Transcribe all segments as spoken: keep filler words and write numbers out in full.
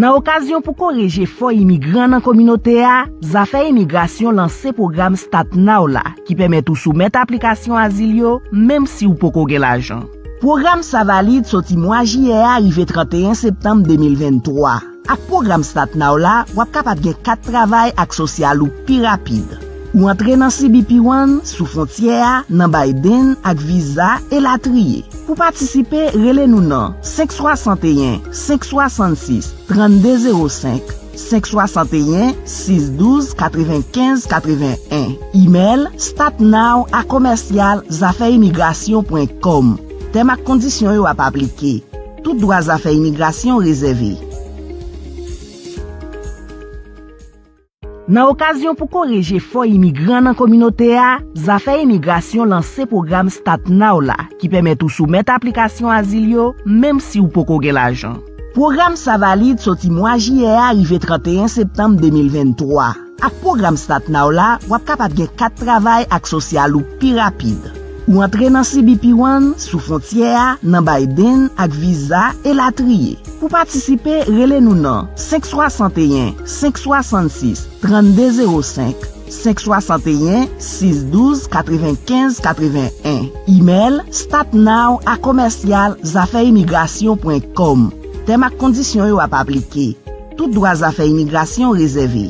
Nan okazyon pou korije fò imigran nan kominote a, Zafè Imigrasyon lanse pwogram Start Now la, ki pèmèt ou soumèt aplikasyon azil yo, menm si w poko gen lajan. Pwogram sa valid soti mwa jiyè a rive trannteyen septanm de mil venntwa. Ak pwogram Start Now la, w ap kapab gen kat travay ak sosyal ou pi rapid. Ou antre nan C B P One, sou fwontyè a, nan Biden, ak viza, elatriye. Pou patisipe, rele nou nan senk swasanteyen, senk swasansis, trannde zewo senk, senk swasanteyen, sis douz, katrevenkenz, katreven en. Imèl, statnow a komèsyal zafè imigrasyon pwen kòm. Tèm ak kondisyon yo ap aplike. Tout dwa zafè imigrasyon rezève. Nan okazyon pou korije fò imigran nan kominote a, Zafè Imigrasyon lanse pwogram Start Now la, ki pèmèt ou soumèt aplikasyon azil yo, menm si w poko gen lajan. Pwogram sa valid soti mwa jiyè a rive trannteyen septanm de mil venntwa. Ak pwogram Start Now la, w ap kapab gen kat travay ak sosyal ou pi rapid. Ou antre nan C B P One, sou fwontyè a, nan Biden, ak viza, elatriye. Pou patisipe, rele nou nan senk swasanteyen, senk swasansis, trannde zewo senk, senk swasanteyen, sis douz, katrevenkenz, katreven en. Imèl, statnow a komèsyal zafè imigrasyon pwen kòm. Tèm ak kondisyon yo ap aplike. Tout dwa zafè imigrasyon rezève.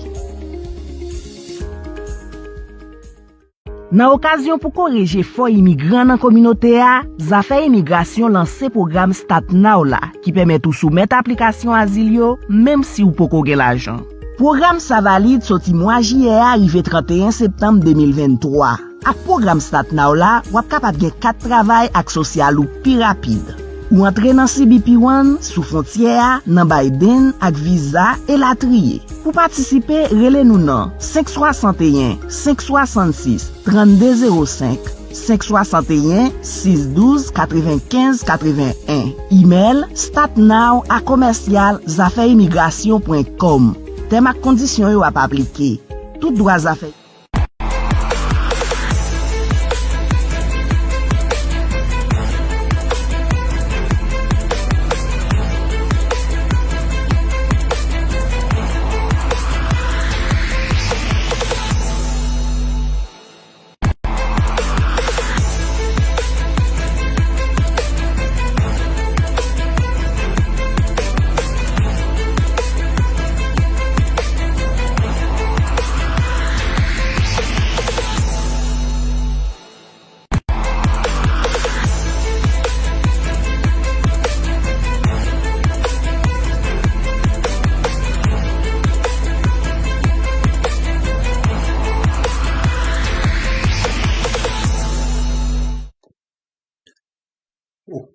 Nan okazyon pou korije fò imigran nan kominote a, Zafè Imigrasyon lanse pwogram Start Now la, ki pèmèt ou soumèt aplikasyon azil yo, menm si w poko gen lajan. Pwogram sa valid soti mwa jiyè a rive trannteyen septanm de mil venntwa. Ak pwogram Start Now la, w ap kapab gen kat travay ak sosyal ou pi rapid. Ou antre nan C B P One, sou fwontyè a, nan Biden, ak viza, elatriye. Pou patisipe, rele nou nan senk swasanteyen, senk swasansis, trannde zewo senk, senk swasanteyen, sis douz, katrevenkenz, katreven en. Imèl, statnow a komèsyal zafè imigrasyon pwen kòm. Tèm ak kondisyon yo ap aplike. Tout dwa zafè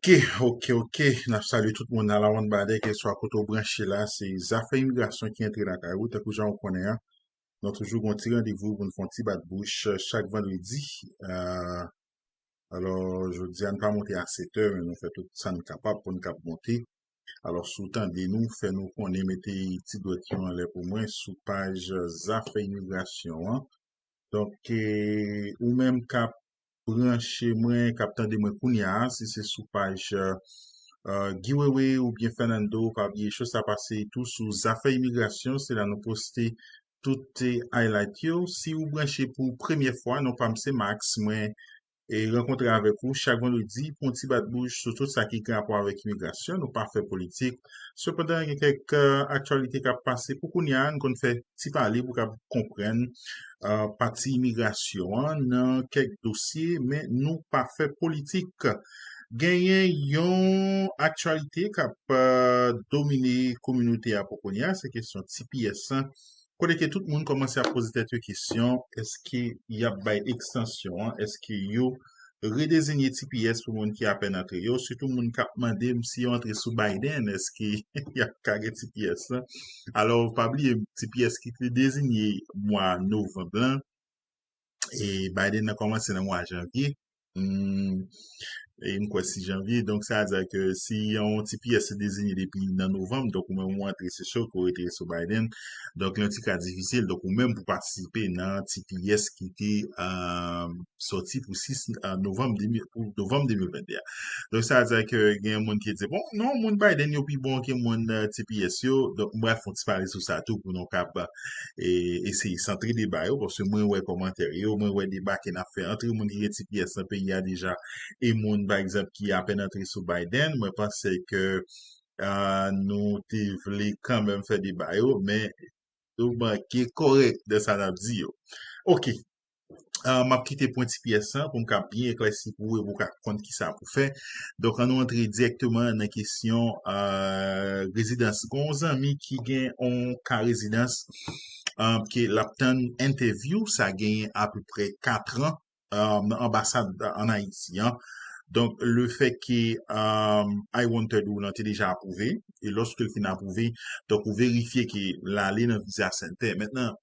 Ok, ok, ok. N ap salye tout moun nan Lawon Badè, kèlkeswa kote w branche la. Se Zafè Imigrasyon ki antre lakay ou, tankou jan w konnen an. Nou toujou gon ti randevou pou n fè yon ti bat bouch, euh, chak vandredi. Euh, alò, jodi a, n pa monte a sèt è, men nou fè tout sa n kapab pou n kab monte. Alò, si w tande nou, fè nou konnen, mete ti dwèt yo anlè pou mwen sou paj, euh, Zafè Imigrasyon an. Donk, eh, ou menm k ap branche mwen, k ap tande mwen kounye a, si se sou paj, euh, Guy Wewe oubyen Fernando, pa bliye cho sa pase tou sou Zafè Imigrasyon, se la nou poste tout, eh, highlight yo. Si ou branche pou premyè fwa, non pa m se Max, mwen e rankontre avèk ou chak vandredi pou yon ti bat bouch sou tout sa ki gen rapò avèk imigrasyon. Nou pa fè politik. Sepandan, gen kèk, euh, aktyalite k ap pase pou kounye a, n konn fè ti pale pou kab konprann, euh, pati imigrasyon an nan kèk dosye, men nou pa fè politik. Genyen yon aktyalite k ap, euh, domine kominote a pou kounye a, se kesyon T P S lan. Kote ke tout moun kòmanse ap poze tèt yo kesyon, èske y ap bay ekstansyon an? Èske yo redeziye T P S pou moun ki apèn antre yo? Sitou moun k ap mande m si yo antre sou Biden, èske y ap ka gen T P S lan? Alò, pa bliye, T P S ki te deziye mwa novanm lan, e Biden nan kòmanse nan mwa janvye. Hmm. e m kwè sis janvye. Donk, sa vle di ke si yon T P S te deziye depi nan novanm, donk ou menm ou antre, se sure ke w rete sou Biden. Donk, li yon ti ka difisil. Donk, ou menm pou patisipe nan T P S ki te, um, sòti pou sis, uh, novanm de mil, pou novanm de mil vennde a. Donk, sa vle di ke gen moun ki di, bon, non, moun Biden yo pi bon ke moun, uh, T P S yo. Donk, m pral fè yon ti pale sou sa tou pou nou kab, e, eseye santre deba yo, paske mwen wè kòmantè yo, mwen wè deba ke n ap fè antre moun ki gen T P S nan peyi a deja, e moun, pa egzanp, ki apèn antre sou Biden. Mwen panse ke, uh, nou te vle kanmenm fè deba yo, men nou manke kòrèk nan sa n ap di yo. Ok. Uh, m ap kite pwen T P S lan pou m ka byen eklèsi pou ou e pou w ka konn ki sa pou fè. Donk, an nou antre dirèkteman nan kesyon, uh, rezidans. Gon zanmi ki gen yon ka rezidans, uh, ke l ap tann entèvyou, sa genyen apeprè kat an, uh, nan anbasad an Ayiti an. Donk, le fè ke, um, I one thirty ou lan te deja apwouve, e lòske l fin apwouve, donk ou verifye ke l ale nan Visa Center. Mentnan,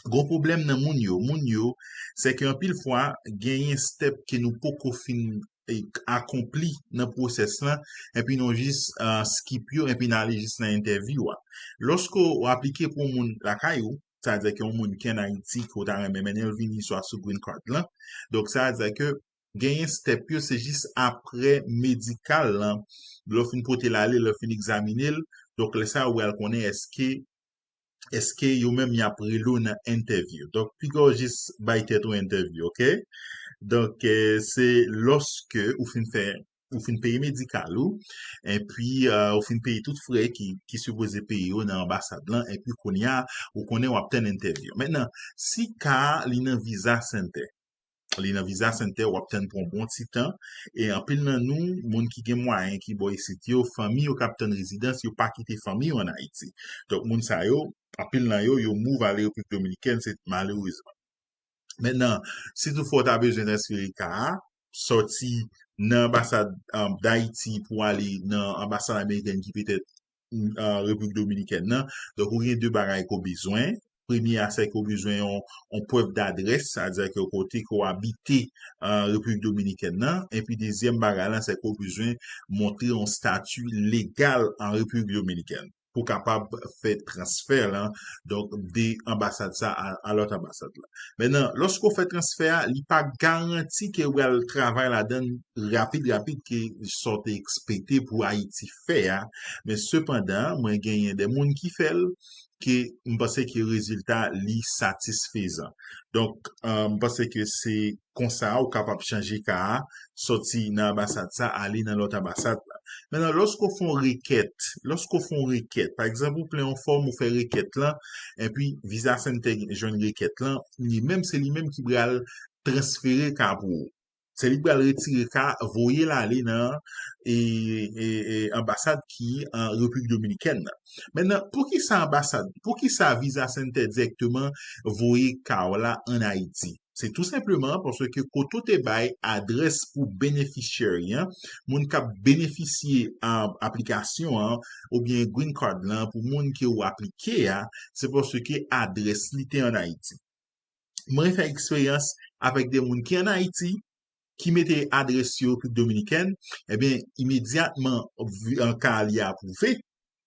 gon pwoblèm nan moun yo. Moun yo, se ke anpil fwa, genyen step ke nou poko fin, e, akonpli nan pwosès lan, epi nou jis, uh, skip yo, epi n ale jis nan entèvyou a. Lòske w aplike pou yon moun lakay ou, sa vle di ke yon moun ki an Ayiti, ke w ta renmen mennen l vini swa sou green card lan. Donk, sa vle di ke genyen step yo, se jis apre medikal lan, lè w fin pote l ale, lè w fin egzamine l. Donk, lè sa a, ou pral konnen èske, èske yo menm y ap rele w nan entèvyou. Donk, piga w jis bay tèt ou entèvyou, ok? Donk, eh, se lòske ou fin fè, ou fin peye medikal ou, epi, eh, ou fin peye tout frè ki, ki sipoze peye yo nan anbasad lan, epi kounye a, ou konnen w ap tann entèvyou. Mentnan, si ka a, li nan Visa Center, li nan Visa Center, w ap tann pou yon bon ti tan. E anpil nan nou, moun ki gen mwayen ki bò isit yo, fanmi yo k ap tann rezidans, yo pa kite fanmi yo ann Ayiti. Donk, moun sa yo, anpil nan yo, yo move ale Repiblik Dominikèn, se malerezman. Mentnan, si toutfwa w ta bezwen transfere ka a, sòti nan anbasad, um, Dayiti pou ale nan anbasad amerikèn ki petèt, uh, Repiblik Dominikèn nan. Donk, ou gen de bagay ke w bezwen. Premye a, se ke w bezwen yon, yon prèv dadrès, sa vle di ke kote ke w abite, uh, Repiblik Dominikèn nan. Epi dezyèm bagay lan, se ke w bezwen montre yon stati legal an Repiblik Dominikèn pou kapab fè transfè lan, donk, de anbasad sa a, a lòt anbasad la. Mentnan, lòske w fè transfè a, li pa garanti ke w pral travay ladan l rapid, rapid ke sa w te ekspekte pou Ayiti fè a. Men sepandan, mwen genyen de moun ki fè l, ke m panse ke rezilta li satisfezan. Donk, eh, m panse ke se konsa ou kapab chanje ka a, sòti nan anbasad sa, ale nan lòt anbasad la. Mentnan, lòske w fè yon rekèt, lòske w fè yon rekèt, pa egzanp, ou plen yon fòm, ou fè rekèt lan, epi Visa Center jwenn rekèt lan, li menm, se li menm ki pral transfere ka pou ou. Se li ki pral retire ka, voye l ale nan, e, e, e, anbasad ki an Repiblik Dominikèn nan. Mentnan, poukisa anbasad, poukisa Visa Center dirèkteman voye ka w la ann Ayiti? Se tou senpleman paske kote w te bay adrès pou beneficiary an, moun k ap benefisye, a, aplikasyon an, oubyen green card lan, pou moun ke w aplike a, se paske adrès li te ann Ayiti. Mwen fè eksperyans avèk de moun ki ann Ayiti, ki mete adrès yo Repiblik Dominikèn, ebyen, imedyatman, vi-, an ka li apwouve,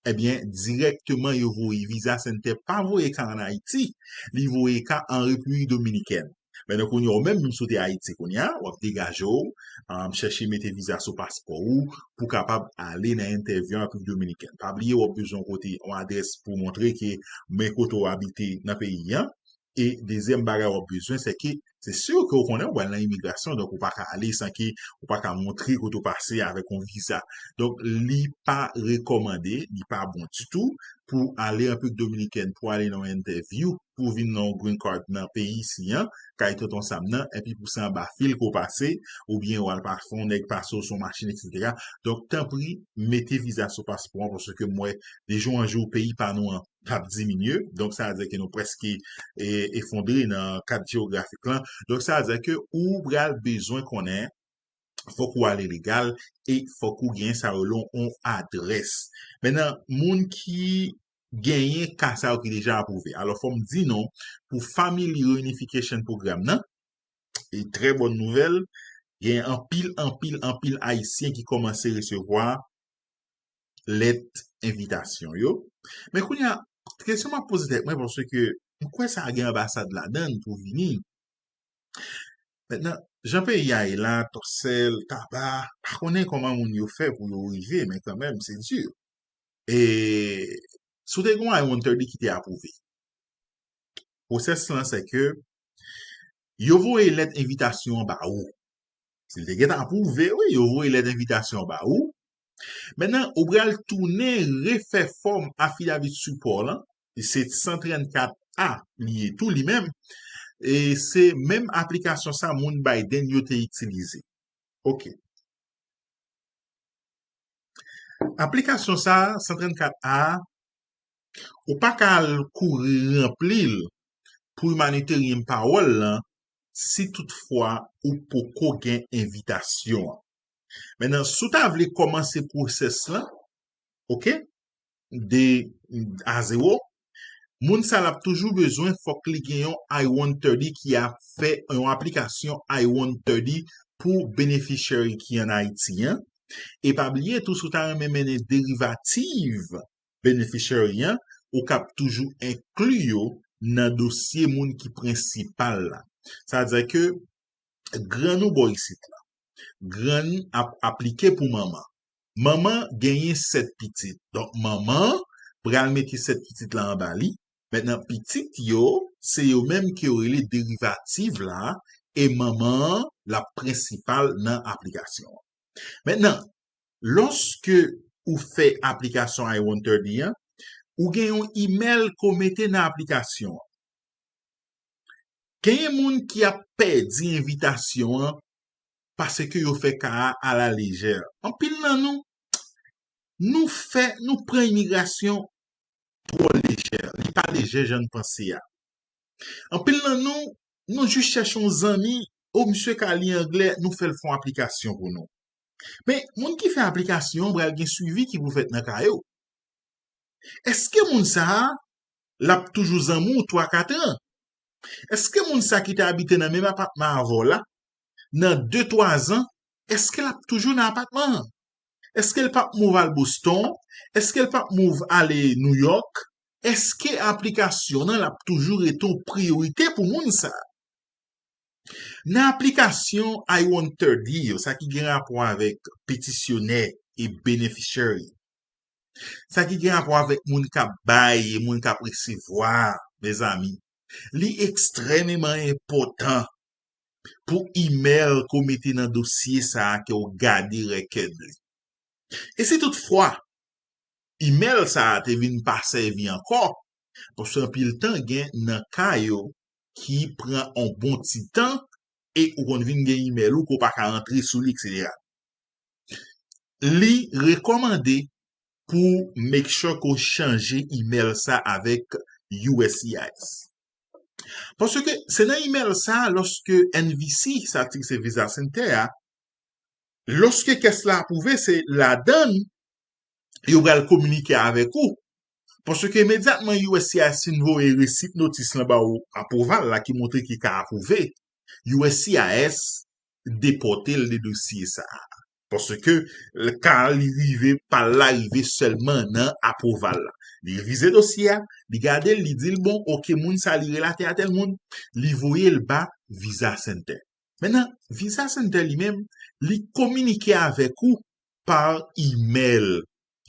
ebyen, dirèkteman yo voye Visa Center pa voye ka ann Ayiti, li voye ka an Repiblik Dominikèn. Mentnan, kounye a, ou menm, menm si w te Ayiti kounye a, w ap degaje w, um, chèche mete viza sou paspò ou pou kapab ale nan entèvyou an Repiblik Dominikèn. Pa bliye, w ap bezwen kote yon adrès pou montre ke men kote w abite nan peyi an. E dezyèm bagay w ap bezwen, se ke se si ke w konnen w pral nan imigrasyon, donk ou pa ka ale san ke ou pa ka montre kote w pase avèk yon viza. Donk, li pa rekòmande, li pa bon ditou pou ale an Repiblik Dominikèn, pou ale nan yon entèvyou, pou vin nan yon green card nan peyi isi an, kay tonton Sam nan, epi pou se anba fil ke w pase, oubyen w al pase, yon nèg pase w sou yon machin, etsetera. Donk, tanpri, mete viza sou paspò an, paske m wè, de jou an jou, peyi pa nou an, p ap diminye. Donk, sa vle di ke nou prèske, e, efondre nan kat jewografik lan. Donk, sa vle di ke ou pral bezwen konnen, fòk ou ale legal e fòk ou gen sa yo rele yon adrès. Mentnan, moun ki genyen ka sa yo ki deja apwouve. Alò, fò m di nou, pou Family Reunification Program nan, e trè bòn nouvèl, Gen anpil, anpil, anpil Ayisyen ki kòmanse resevwa lèt envitasyon yo. Men kounye a, kesyon m ap poze tèt mwen, paske m kwè sa gen anbasad ladan l pou vini. Mentnan, jan peyi a ye la, Tòsèl, Taba, pa konnen kòman moun yo fè pou yo rive, men kanmenm, se di. E si w te gen yon I one thirty ki te apwouve, pwosès lan, se ke yo voye lèt envitasyon an ba ou. Si l te gentan apwouve, wi, yo voye lèt envitasyon an ba ou. Mentnan, ou pral tounen refè fòm affidavit support lan. Se san trannkat A li ye tou li menm. E se menm aplikasyon sa moun Biden yo te itilize. Ok. Aplikasyon sa a, san trannkat A, ou pa ka al kouri ranpli l pou Humanitarian Parole lan si toutfwa ou poko gen envitasyon an. Mentnan, si w ta vle kòmanse pwosès lan, ok, de a zewo, moun sa l ap toujou bezwen, fòk li gen yon I one thirty ki ap fè yon aplikasyon I one thirty pou beneficiary ki ann Ayiti an. E pa bliye tou, si w ta renmen mennen derivative beneficiary an, ou kab toujou enkli yo nan dosye moun ki prensipal la. Sa vle di ke grann ou bò isit la. Grann ap aplike pou manman. Manman genyen sèt pitit. Donk, manman pral mete sèt pitit la anba li. Mentnan, pitit yo, se yo menm ke yo rele derivative la, e manman an, l ap prensipal nan aplikasyon an. Mentnan, lòske ou fè aplikasyon I one thirty an, ou gen yon imèl ke w mete nan aplikasyon an. Genyen moun ki ap pèdi envitasyon an paske yo fè ka a alalejè. Anpil nan nou, nou fè, nou pran imigrasyon twò lejè. Li pa lejè jan n panse a. Anpil nan nou, nou jis chèche yon zanmi, o, misye ka li anglè, nou fè l fè yon aplikasyon pou nou. Men, moun ki fè aplikasyon an pral gen swivi ki pou fèt nan ka yo. Èske moun sa a, l ap toujou zanmi w twa, kat an? Èske moun sa ki te abite nan menm apatman avè w la, nan de, twa zan, èske l ap toujou nan apatman an? Èske l p ap move al Boston? Èske l p ap move ale New York? Èske aplikasyon an, l ap toujou rete yon priyorite pou moun sa a? Nan aplikasyon I one thirty yo, sa ki gen rapò avèk petisyonè e beneficiary, sa ki gen rapò avèk moun k ap bay e moun k ap resevwa, mezanmi, li ekstrèmeman enpòtan pou imèl ke w mete nan dosye sa a ke w gade rèkèd li. E si toutfwa, imèl sa a te vin pa sèvi ankò, paske anpil tan gen nan ka yo ki pran yon bon ti tan e ou konn vin gen imèl ou ke w pa ka antre sou li, etsetera. Li rekòmande pou make sure ke w chanje imèl sa avèk U S C I S. Paske se nan imèl sa, lòske N V C, sa ki se Visa Center a, lòske kès la apwouve, se ladan l yo pral kominike avèk ou. Paske imedyatman U S C I S fin voye resit notis lan ba ou apwouval la ki montre ki ka apwouve, U S C I S depòte l de dosye sa a. Paske l, ka li rive, pa l la rive sèlman nan apwouval la. Li revize dosye a, li gade l, li di l, bon, ok, moun sa, li relate a tèl moun, li voye l ba Visa Center. Mentnan, Visa Center li menm, li kominike avèk ou pa imèl.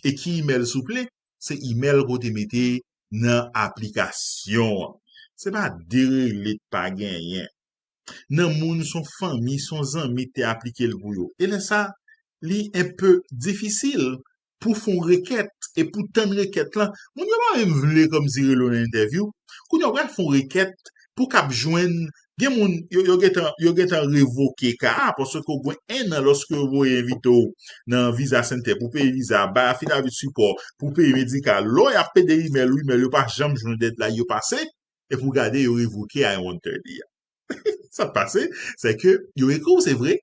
E ki imèl, souple? Se imèl ke w te mete nan aplikasyon an. Se pa derelet, pa genyen. Nan moun, se yon fanmi, se yon zanmi ki te aplike l pou yo. E lè sa, li enpe difisil pou fè yon rekèt, e pou tann rekèt lan, moun yo pa menm vle kòmsi rele w nan entèvyou. Kounye a, w pral fè yon rekèt pou w kab jwenn, gen moun, yo, yo gentan, yo gentan revoke ka a, paske w gen en an lòske yo voye envite w nan Visa Center pou peye viza, bay affidavit support, pou peye medikal. Lè w ap pede imèl ou, imèl yo pa janm jwenn deadline yo pase, epi w gade yo revoke I one thirty a. Sa k pase, se ke yo ekri w, se vre,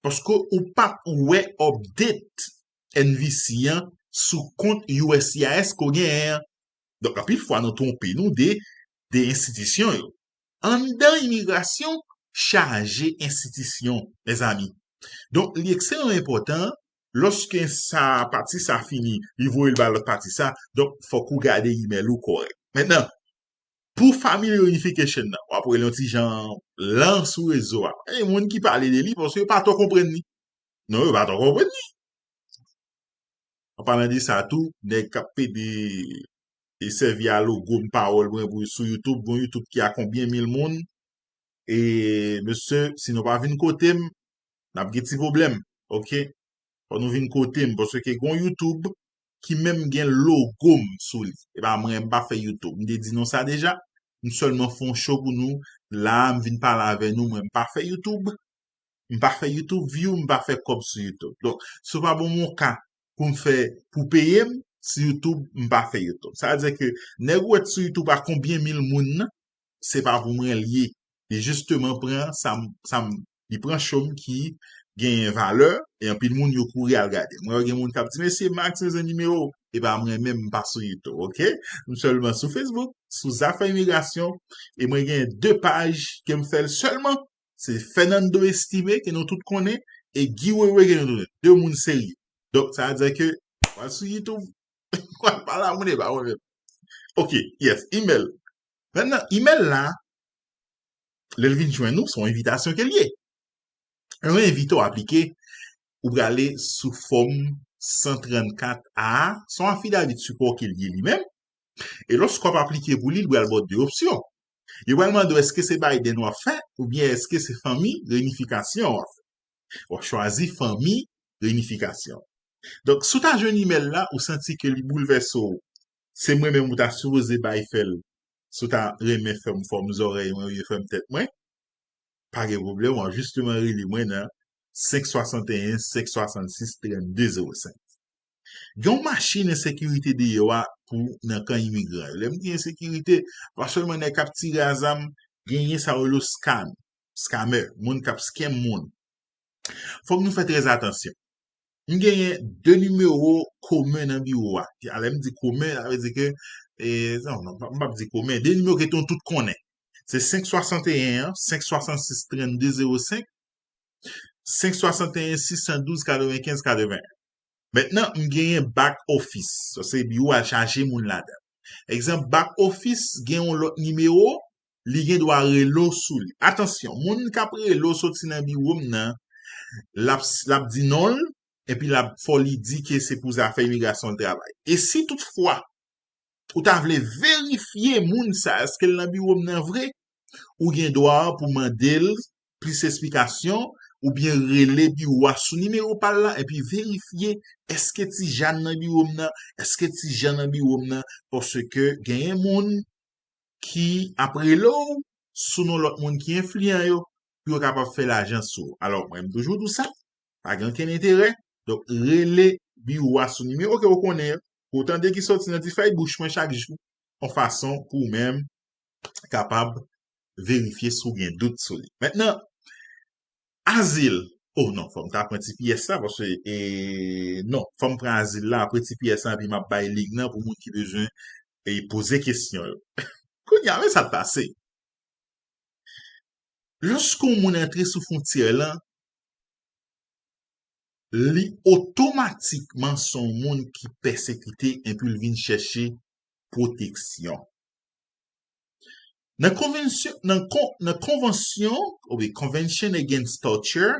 paske ou p ap wè update N V C an sou kont U S C I S ke w genyen an. Donk, anpil fwa, nou twonpe nou de, de enstitisyon yo. Anndan imigrasyon, chaje enstitisyon, mezanmi. Donk, li ekstreman enpòtan, lòske sa, pati sa fini, li voye l ba lòt pati sa, donk, fòk ou gade imèl ou kòrèk. Mentnan, pou family reunification nan, w ap wè l yon ti jan lan sou rezo a. E moun ki pale de li, paske yo pa twò konprann li. Non, yo pa twò konprann li. An palan de sa tou, nèg k ap pede e sèvi a logo m, pawòl mwen pou sou YouTube, gon YouTube ki a konbyen mil moun. E mesye, si nou pa vin kote m, n ap gen ti pwoblèm, oke? Fò nou vin kote m, paske gon YouTube ki menm gen logo m sou li. E pa mwen, m pa fè YouTube. M te di nou sa deja. M sèlman fè yon show pou nou. La a, m vin pale avè nou, mwen, m pa fè YouTube. M pa fè YouTube view, m pa fè kòb sou YouTube. Donk, si w pa ban m yon ka pou m fè, pou peye m, sou YouTube, m pa fè YouTube. Sa vle di ke nèg ou wè sou YouTube a konbyen mil moun nan, se pa pou mwen l ye. Li jisteman pran sa m, sa m, li pran show m ki genyen valè, e anpil moun yo kouri al gade. Mwen wè gen moun k ap di, "Mesye Max, bezwen nimewo." E pa mwen menm, m pa sou YouTube, oke? M sèlman sou Facebook, sou zafè imigrasyon, e mwen gen de paj ke m fè l sèlman. Se Fernando Estime, ke nou tout konnen, e Guy Wewe, ke nou tout konnen. De moun serye. Donk, sa vle di ke, w al sou YouTube, w al pale a moun, e pa mwen menm. Ok, yes, email. Mentnan, email la, lè l vin jwenn ou, se yon envitasyon ke l ye. Lè yo envite w aplike, ou prale sou fòm san trannkat A a, se yon affidavit sipò ke l ye li menm. E lòske w ap aplike pou li, li pral ba w de opsyon. Yo pral mande w èske se Biden w ap fè, oubyen èske se fanmi reyinifikasyon w ap fè. W ap chwazi fanmi reyinifikasyon. Donk, si w ta jwenn email la, ou santi ke li boulvèse w, se mwen menm ou ta sipoze bay fè l. Si w ta renmen fè m fòm zòrèy mwen, oubyen fè m tèt mwen, pa gen pwoblèm, w ap jisteman rele mwen nan senk swasanteyen, senk swasannsis, trannde zewo senk. Gen yon machin ensekirite deyò a pou nan kan imigran yo. Lè m di ensekirite, pa sèlman nèg k ap tire a zam, genyen sa yo rele scam, scammer, moun k ap scam moun. Fòk nou fè trè atansyon. M genyen de nimewo komen nan biwo a. A, lè m di komen, sa vle di ke, e, non, non, m p ap di komen. De nimewo ke nou tout konnen. Se senk swasanteyen an, senk swasannsis, trannde zewo senk, senk swasanteyen, sis san douz, katrevenkenz, katreven. Mentnan, m genyen back office. Sa se biwo al chache moun ladan. Egzanp, back office gen yon lòt nimewo, li gen dwa rele w sou li. Atansyon, moun k ap rele w soti nan biwo m nan, l ap, l ap di non l, epi l ap fè w li di ke se pou zafè imigrasyon l travay. E si toutfwa ou ta vle verifye moun sa, èske l nan biwo m nan vre, ou gen dwa pou mande l plis esplikasyon, oubyen rele biwo a sou nimewo pa l la, epi verifye èske Ti Jàn nan biwo m nan, èske Ti Jan nan biwo m nan, paske genyen moun ki ap rele w sou non lòt moun ki enfliyan yo, pou yo kapab fè lajan sou ou. Alò, mwen, m toujou di w sa, pa gen okenn enterè. Donk, rele biwo a sou nimewo ke w konnen an. Pou w tande ki soti nan ti fèy bouch mwen chak jou, yon fason pou w menm kapab verifye si w gen dout sou li. Mentnan, azil. Oh non, fò m ta pran ti pyès la, paske, e, non, fò m pran azil la, apre ti pyès la, epi m ap bay lig nan pou moun ki bezwen, e, poze kesyon yo. Kounye a, men sa k pase. Lòske yon moun antre sou fwontyè lan, li otomatikman se yon moun ki pèsekite epi l vin chèche pwoteksyon. Nan konvensyon, nan kon-, nan konvansyon, oubyen Convention Against Torture,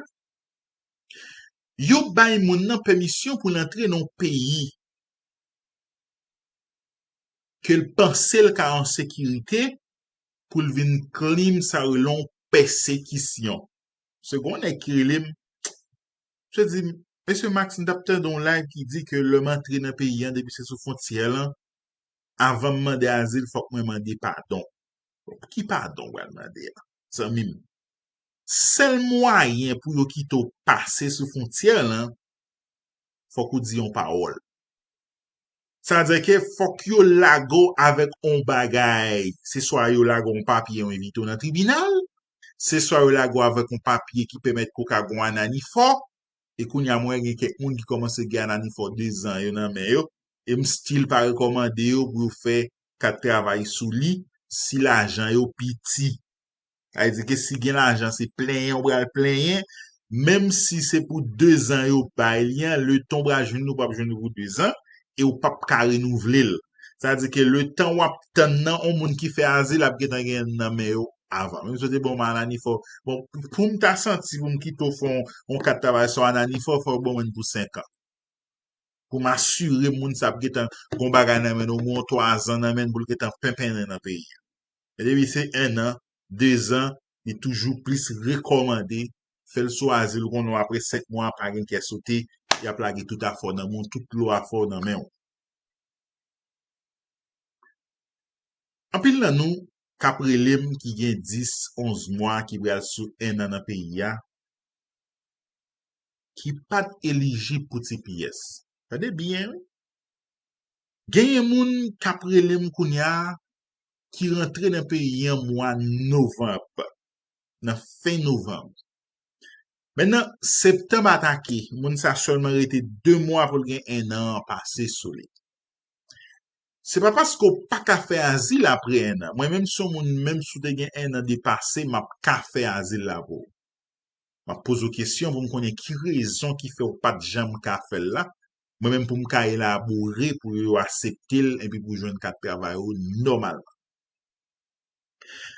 yo bay moun nan pèmisyon pou l antre nan yon peyi ke l panse l ka an sekirite pou l vin claim sa yo rele yon pèsekisyon. Se gon nèg ki rele m, misye di m, "Mesye Max, m t ap tande yon live ki di ke lè m antre nan peyi an, depi se sou fwontyè lan, avan m mande azil, fòk mwen mande padon." Ki padon w pral mande a, zanmi m? Sèl mwayen pou yo kite w pase sou fwontyè lan, fòk ou di yon pawòl. Sa vle di ke fòk yo lage w avèk yon bagay. Se swa yo lage w yon papye, yo envite w nan tribinal, se swa yo lage w avèk yon papye ki pèmèt ke w ka gon ananifò, e kounye a mwen gen kèk moun ki kòmanse gen ananifò de zan yo nan men yo, e m still pa rekòmande yo pou yo fè kat travay sou li si lajan yo piti. Sa vle di ke si gen lajan, se plenyen ou pral plenyen, Menm si se pou dezan yo bay li an, letan w pral jwenn li, w p ap jwenn li pou dezan, e w p ap ka renouvle l. Sa vle di ke letan w ap tann nan, yon moun ki fè azil ap gentan gen nan men yo avan. Menm si w te ban m Anani Fò, bon, pou m ta santi pou m kite w fè yon, yon kat travay sou Anani Fò, fò w ban mwen pou senk an. Pou m asire moun sa ap gentan gon bagay nan men l, omwen yon twazan nan men l pou l gentan penpennen nan peyi a. Men depi se ennan, dezan, li toujou plis rekòmande, fè l sou azil, ou konnen apre senk mwa, pa gen kè sote, y ap lage tout afè w nan men w, tout lo afè w nan men w. Anpil nan nou k ap rele m ki gen dis, onz mwa, ki pral sou ennan nan peyi a, ki pa t elijib pou T P S. Tande byen, wi. Genyen moun k ap rele m kounye a ki rantre nan peyi an mwa novanm, nan fen novanm. Mentnan, septanm atake, moun sa sèlman rete de mwa pou l gen ennan an pase sou li. Se pa paske w pa ka fè azil apre ennan. Mwen menm, si yon moun, menm si w te gen ennan depase, m ap ka fè azil la pou ou. M ap poze w kesyon pou m konnen ki rezon ki fè w pa t janm ka fè l la. Mwen menm, pou m ka elabore pou yo aksepte l epi pou jwenn kat travay ou nòmalman.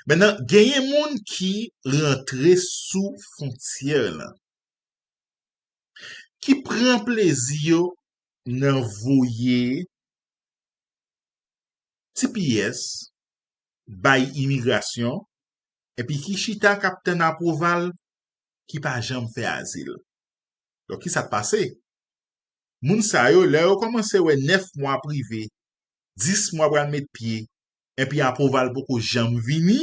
Mentnan, genyen moun ki rantre sou fwontyè lan, ki pran plezi yo nan voye T P S bay imigrasyon, epi ki chita k ap tann apwouval, ki pa janm fè azil. Donk, ki sa k pase? Moun sa yo, lè yo kòmanse wè nèf mwa ap rive, dis mwa pral met pye, epi apwouval poko janm vini,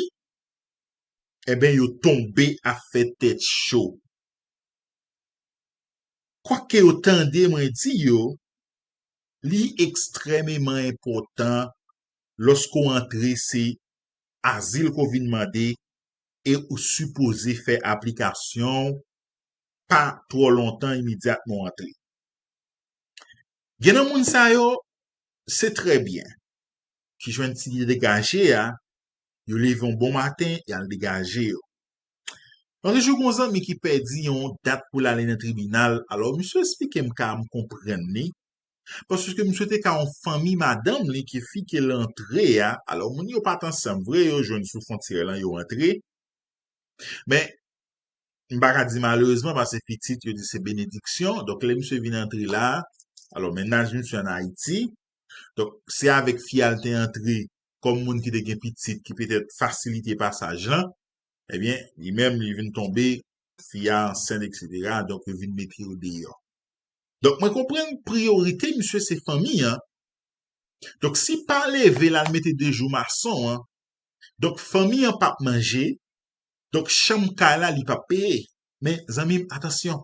enben, yo tonbe ap fè tèt cho. Kwake yo tande mwen di yo, li ekstrèmeman enpòtan lòske w antre se azil ke w vin mande e ou sipoze fè aplikasyon w pa twò lontan imedyatman w antre. Gen nan moun sa yo, se trè byen ki jwenn ti degaje a, yo leve yon bon maten, y al degaje yo. Yon jou, gen yon zanmi ki pèdi yon dat pou l ale nan tribinal. Alò, misye esplike m ka m konprann li. Paske misye te ka yon fanmi madanm li ki fike l antre a. Alò, moun yo pa t ansanm vre, yo jwenn sou fwontyè lan, yo antre. Men, m pa ka di malerezman, paske pitit, yo di se benediksyon. Donk, lè misye vin antre la, alò, mennaj misye ann Ayiti. Donk, se avèk fi a l te antre kòm moun ki te gen pitit ki petèt fasilite pasaj lan. Ebyen, li menm, li vin tonbe, fi a ansent, etsetera. Donk, yo vin mete yo deyò. Donk, mwen konprann priyorite misye se fanmi an. Donk, si pa leve l al mete de jou mason an, donk, fanmi an p ap manje, donk, chanm kay la, li p ap peye. Men, zanmi m, atansyon.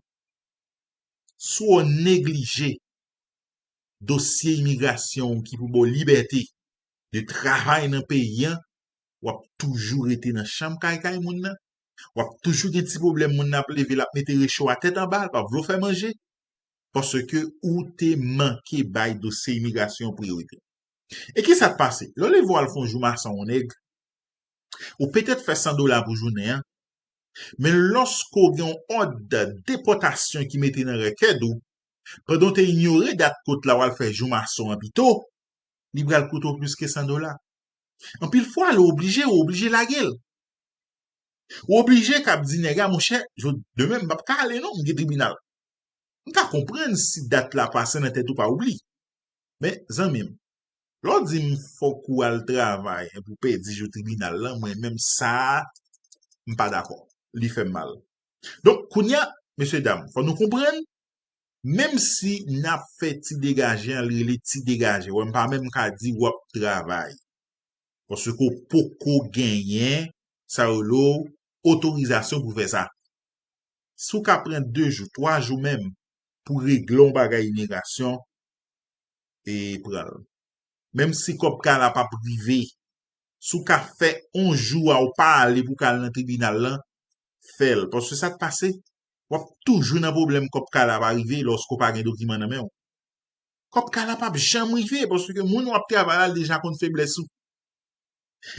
Si w neglije dosye imigrasyon w ki pou ba w libète de travay nan peyi an, w ap toujou rete nan chanm kay kay moun nan. W ap toujou gen ti pwoblèm, moun nan ap leve, l ap mete recho a tèt anba, l p ap vle w fè manje. Paske ou te manke bay dosye imigrasyon priyorite. E ki sa k pase? Lè w leve w al fè yon jou mason yon nèg, ou petèt fè san dola pou jounen an, men lòske w gen yon òd depòtasyon ki mete nan rèkèd ou, pandan w te inyore dat kot la w al fè jou mason an pito, li pral koute w plis ke san dola. Anpil fwa, lè w oblije, w oblije lage l. Ou oblije k ap di nèg la, monchè, jodi, demen m p ap ka ale non, m gen tribinal. M ka konprann si dat la pase nan tèt ou pa oubli. Men, zanmi m, lè w di m fòk ou al travay epi w pèdi jou tribinal lan, mwen menm sa a, m pa dakò. Li fè m mal. Donk, kounye a, mesye dam, fò nou konprann, menm si n ap fè ti degaje an, l rele ti degaje. Wè, m pa menm ka di w ap travay. Paske w poko genyen, sa yo rele w, otorizasyon pou fè sa. Si w ka pran de jou, twa jou menm, pou regle yon bagay imigrasyon, e pran l. Menm si kòb kay la p ap rive, si w ka fè yon jou a w pa ale pou w ka al nan tribinal lan, fè l. Paske sa k pase, w ap toujou nan pwoblèm kòb kay la pa rive lòske w pa gen dokiman nan men w. Kòb kay la p ap janm rive, paske moun w ap travay la, l deja konn feblès ou.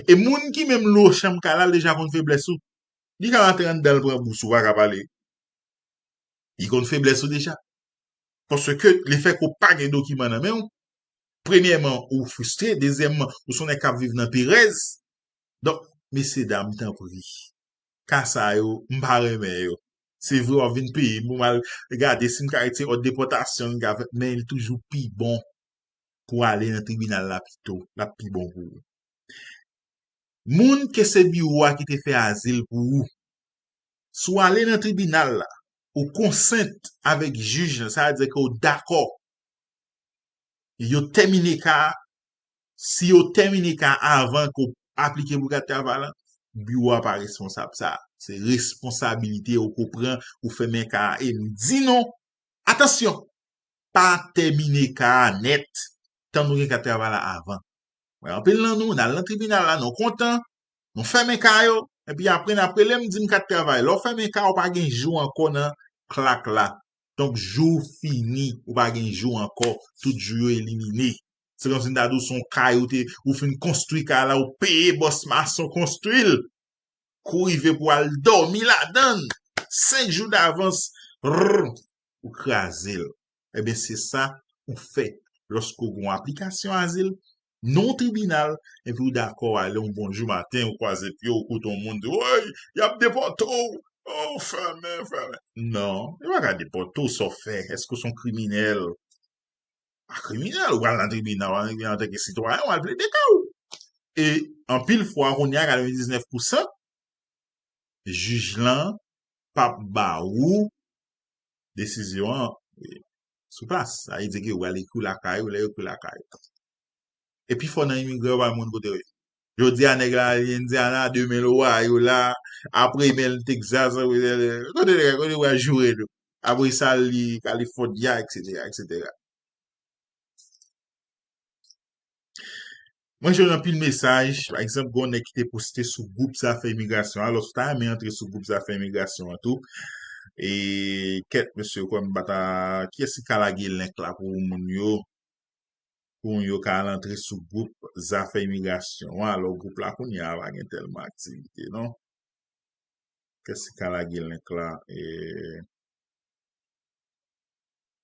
E moun ki menm lwe w chanm kay la, l deja konn feblès ou. Li ka rantre anndan, l pran bous ou, pa ka pale. Li konn feblès ou deja. Paske lefètke w pa gen dokiman nan men w, premyèman, ou fristre, dezyèmman, ou se yon nèg k ap viv nan perèz. Donk, mesye dam, tanpri, ka sa yo, m pa renmen yo. Se vre, w ap vin peye m pou m al gade si m ka retire òd depòtasyon, m ka fè, men li toujou pi bon pou w ale nan tribinal la pito, l ap pi bon pou ou. Moun ke se biwo a ki te fè azil pou ou, si w ale nan tribinal la, ou konsent avèk jij la, sa vle di ke w dakò yo tèmine ka a, si yo tèmine ka a avan ke w aplike pou kat travay la, biwo a pa responsab sa. Se responsabilite w ke w pran, ou fèmen ka a, e m di nou, atansyon, pa tèmine ka a nèt, tann ou gen kat travay la avan. Wè, anpil nan nou, n al nan tribinal la, nou kontan, nou fèmen ka yo, epi apre n ap rele m, di m kat travay. Lè w fèmen ka, ou pa gen jou ankò nan klak la. Donk, jou w fini, ou pa gen jou ankò, tout jou yo elimine. Se kòmsi m ta di w se yon kay ou te, ou fin konstwi kay la, ou peye bòs mason konstwi l. Kou rive pou al dòmi ladan l. Senk jou davans, rrr, ou kraze l. Ebyen, se sa ou fè lòske w gen yon aplikasyon azil, nan yon tribinal, epi w dakò ale yon bon jou maten, ou kwaze pye w, ou koute yon moun di, woy, y ap depòte w, oh, fèmen, fèmen. Non, yo pa ka depòte w, sa w fè, èske w se yon kriminèl? Pa kriminèl, ou pral nan tribinal, ou pral nan tribinal antanke sitwayen, ou al plede ka w. E anpil fwa, kounye a, katrevendiznèf pousan, jij lan p ap ba ou desizyon an sou plas. Sa vle di ke yo pral ekri w lakay ou, lè yo ekri w lakay ou. E pifò nan imigran yo pa konn kote yo ye. Jodi a, nèg la, li Indiana, demen l Ohio la, apre, men l Texas, kote, kote w pral joure tou. Apre sa, li California, et cetera, et cetera. Mwen jwenn anpil mesaj, pa egzanp, gen yon nèg ki te poste sou gwoup zafè imigrasyon an, alò, si w ta renmen antre sou gwoup zafè imigrasyon an tou, e kèt, mesye, kwè m pa ta, kiyès ki ka lage link la pou moun yo, pou moun yo ka al antre sou gwoup zafè imigrasyon an, alò, gwoup la kounye a pa gen tèlman aktivite, non. Kiyès ki ka lage link la, e,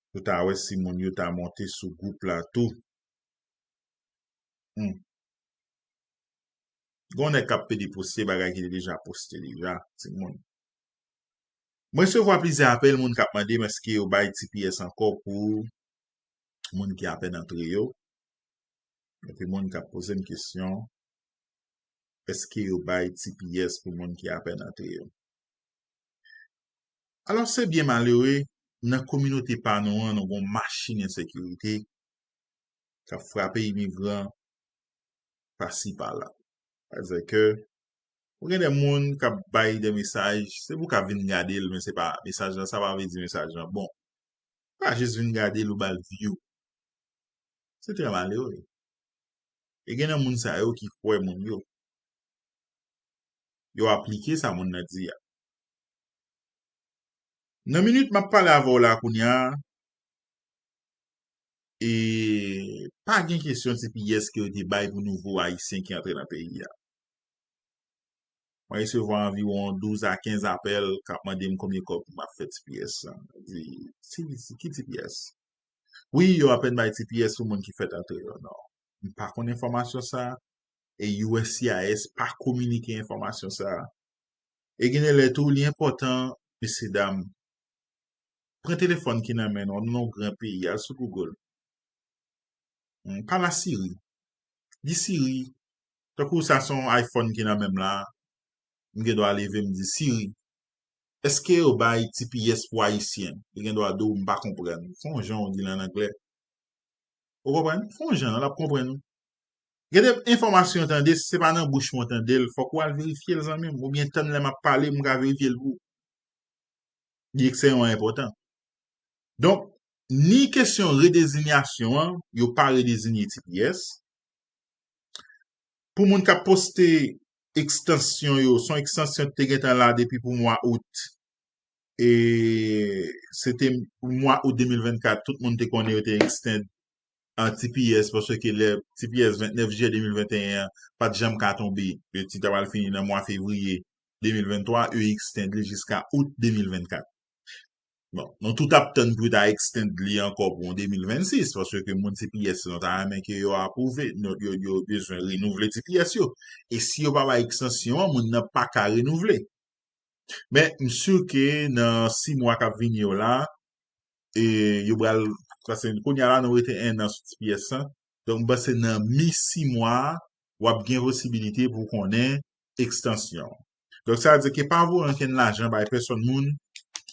pou ta wè si moun yo ta monte sou gwoup la tou. Hmm. Gon nèg k ap pede poste bagay ki te deja poste deja, timoun. Mwen resevwa plizyè apèl moun k ap mande m èske yo bay T P S ankò pou moun ki apèn antre yo. Epi moun k ap poze m kesyon, èske yo bay T P S pou moun ki apèn antre yo? Alò, se byen malere, nan kominote pa nou an, nou gon machin ensekirite k ap frape imigran pasi pala. Sa vle di ke ou gen de moun k ap bay de mesaj, se pou w ka vin gade l, men se pa mesaj lan, sa pa vle di mesaj lan bon. Pa jis vin gade l ou ba l view. Se trè malere. E gen nan moun sa yo ki kwè moun yo. Yo aplike sa moun nan di a. Nan minit m ap pale avè w la kounye a, e pa gen kesyon T P S ke yo te bay pou nouvo Ayisyen ki antre nan peyi a. Mwen resevwa anviwon douz a kenz apèl k ap mande m konbyen kòb m ap fè T P S lan. Di, "T P S, ki T P S?" Wi, yo apèn bay T P S pou moun ki fèk antre yo, non. M pa konn enfòmasyon sa a, e U S C I S pa kominike enfòmasyon sa a. E gen de lè tou, li enpòtan, mesye dam, pran telefòn ki nan men nou, nou nan yon gran peyi, al sou Google. Hmm, pale a Siri. Di Siri, tankou sa se yon iPhone ki nan men m la, m gen dwa leve m di, "Siri, èske yo bay T P S pou Ayisyen?" Li gen dwa di w, "M pa konprann." Fè yon jan w di l an anglè. Ou konprann? Fè yon jan, l ap konprann ou. Gen de enfòmasyon w tande, si se pa nan bouch mwen w tande l, fòk ou al verifye l, zanmi m, oubyen tann lè m ap pale, m ka verifye l pou ou. Li ekstrèmman enpòtan. Donk, ni kesyon redezinyasyon an, yo pa redezinye T P S. Pou moun k ap poste ekstansyon yo, se yon ekstansyon ki te gentan la depi pou mwa out. E se te mwa out de mil vennkat, tout moun te konnen yo te extend an T P S, paske lè T P S vennèf jiyè de mil venteyen an pa t janm ka tonbe, yo ti ta pral fini nan mwa fevriye de mil venntwa, yo extend li jiska out de mil vennkat. Bon, nou tout ap tann pou yo ta extend li ankò pou yon de mil vennsis, paske moun T P S yo, nou ta renmen ke yo apwouve, nou, yo, yo bezwen renouvle T P S yo. E si yo pa bay ekstansyon an, moun nan pa ka renouvle. Men, m si ke nan sis mwa k ap vini yo la, e yo pral, paske kounye a la, nou rete en an sou T P S lan. Donk, m panse nan mi sis mwa a, w ap gen posibilite pou w konnen ekstansyon. Donk, sa vle di ke pa voye ankenn lajan bay pèsonn moun,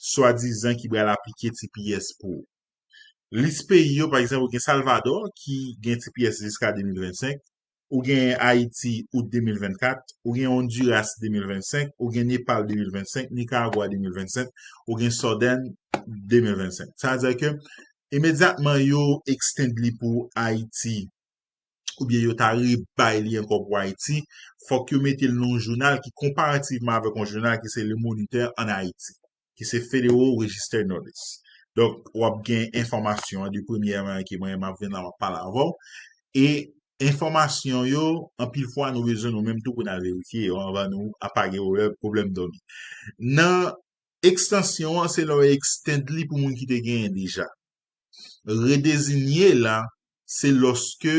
swadizan ki pral aplike T P S pou ou. Lis peyi yo, pa egzanp, ou gen Salvador ki gen T P S jiska de mil vennsenk, ou gen Ayiti out de mil vennkat, ou gen Honduras de mil vennsenk, ou gen Nepal de mil vennsenk, Nicaragua de mil vennsenk, ou gen Sudèn de mil vennsenk. Sa vle di ke imedyatman yo extend li pou Ayiti, oubyen yo ta rebay li ankò pou Ayiti, fòk yo mete l nan yon jounal ki konparativman avèk yon jounal ki se Le Moniteur ann Ayiti, ki se Federal Register Notice. Donk, w ap gen enfòmasyon an de premyè men ke mwen, m ap vin la, m ap pale avè w. E enfòmasyon yo, anpil fwa, nou bezwen nou menm tou pou n al verifye yo anvan nou ap pa gen pwoblèm, pwoblèm dòmi. Nan ekstansyon an, se lè yo extend li pou moun ki te genyen deja. Redezinye la, se lòske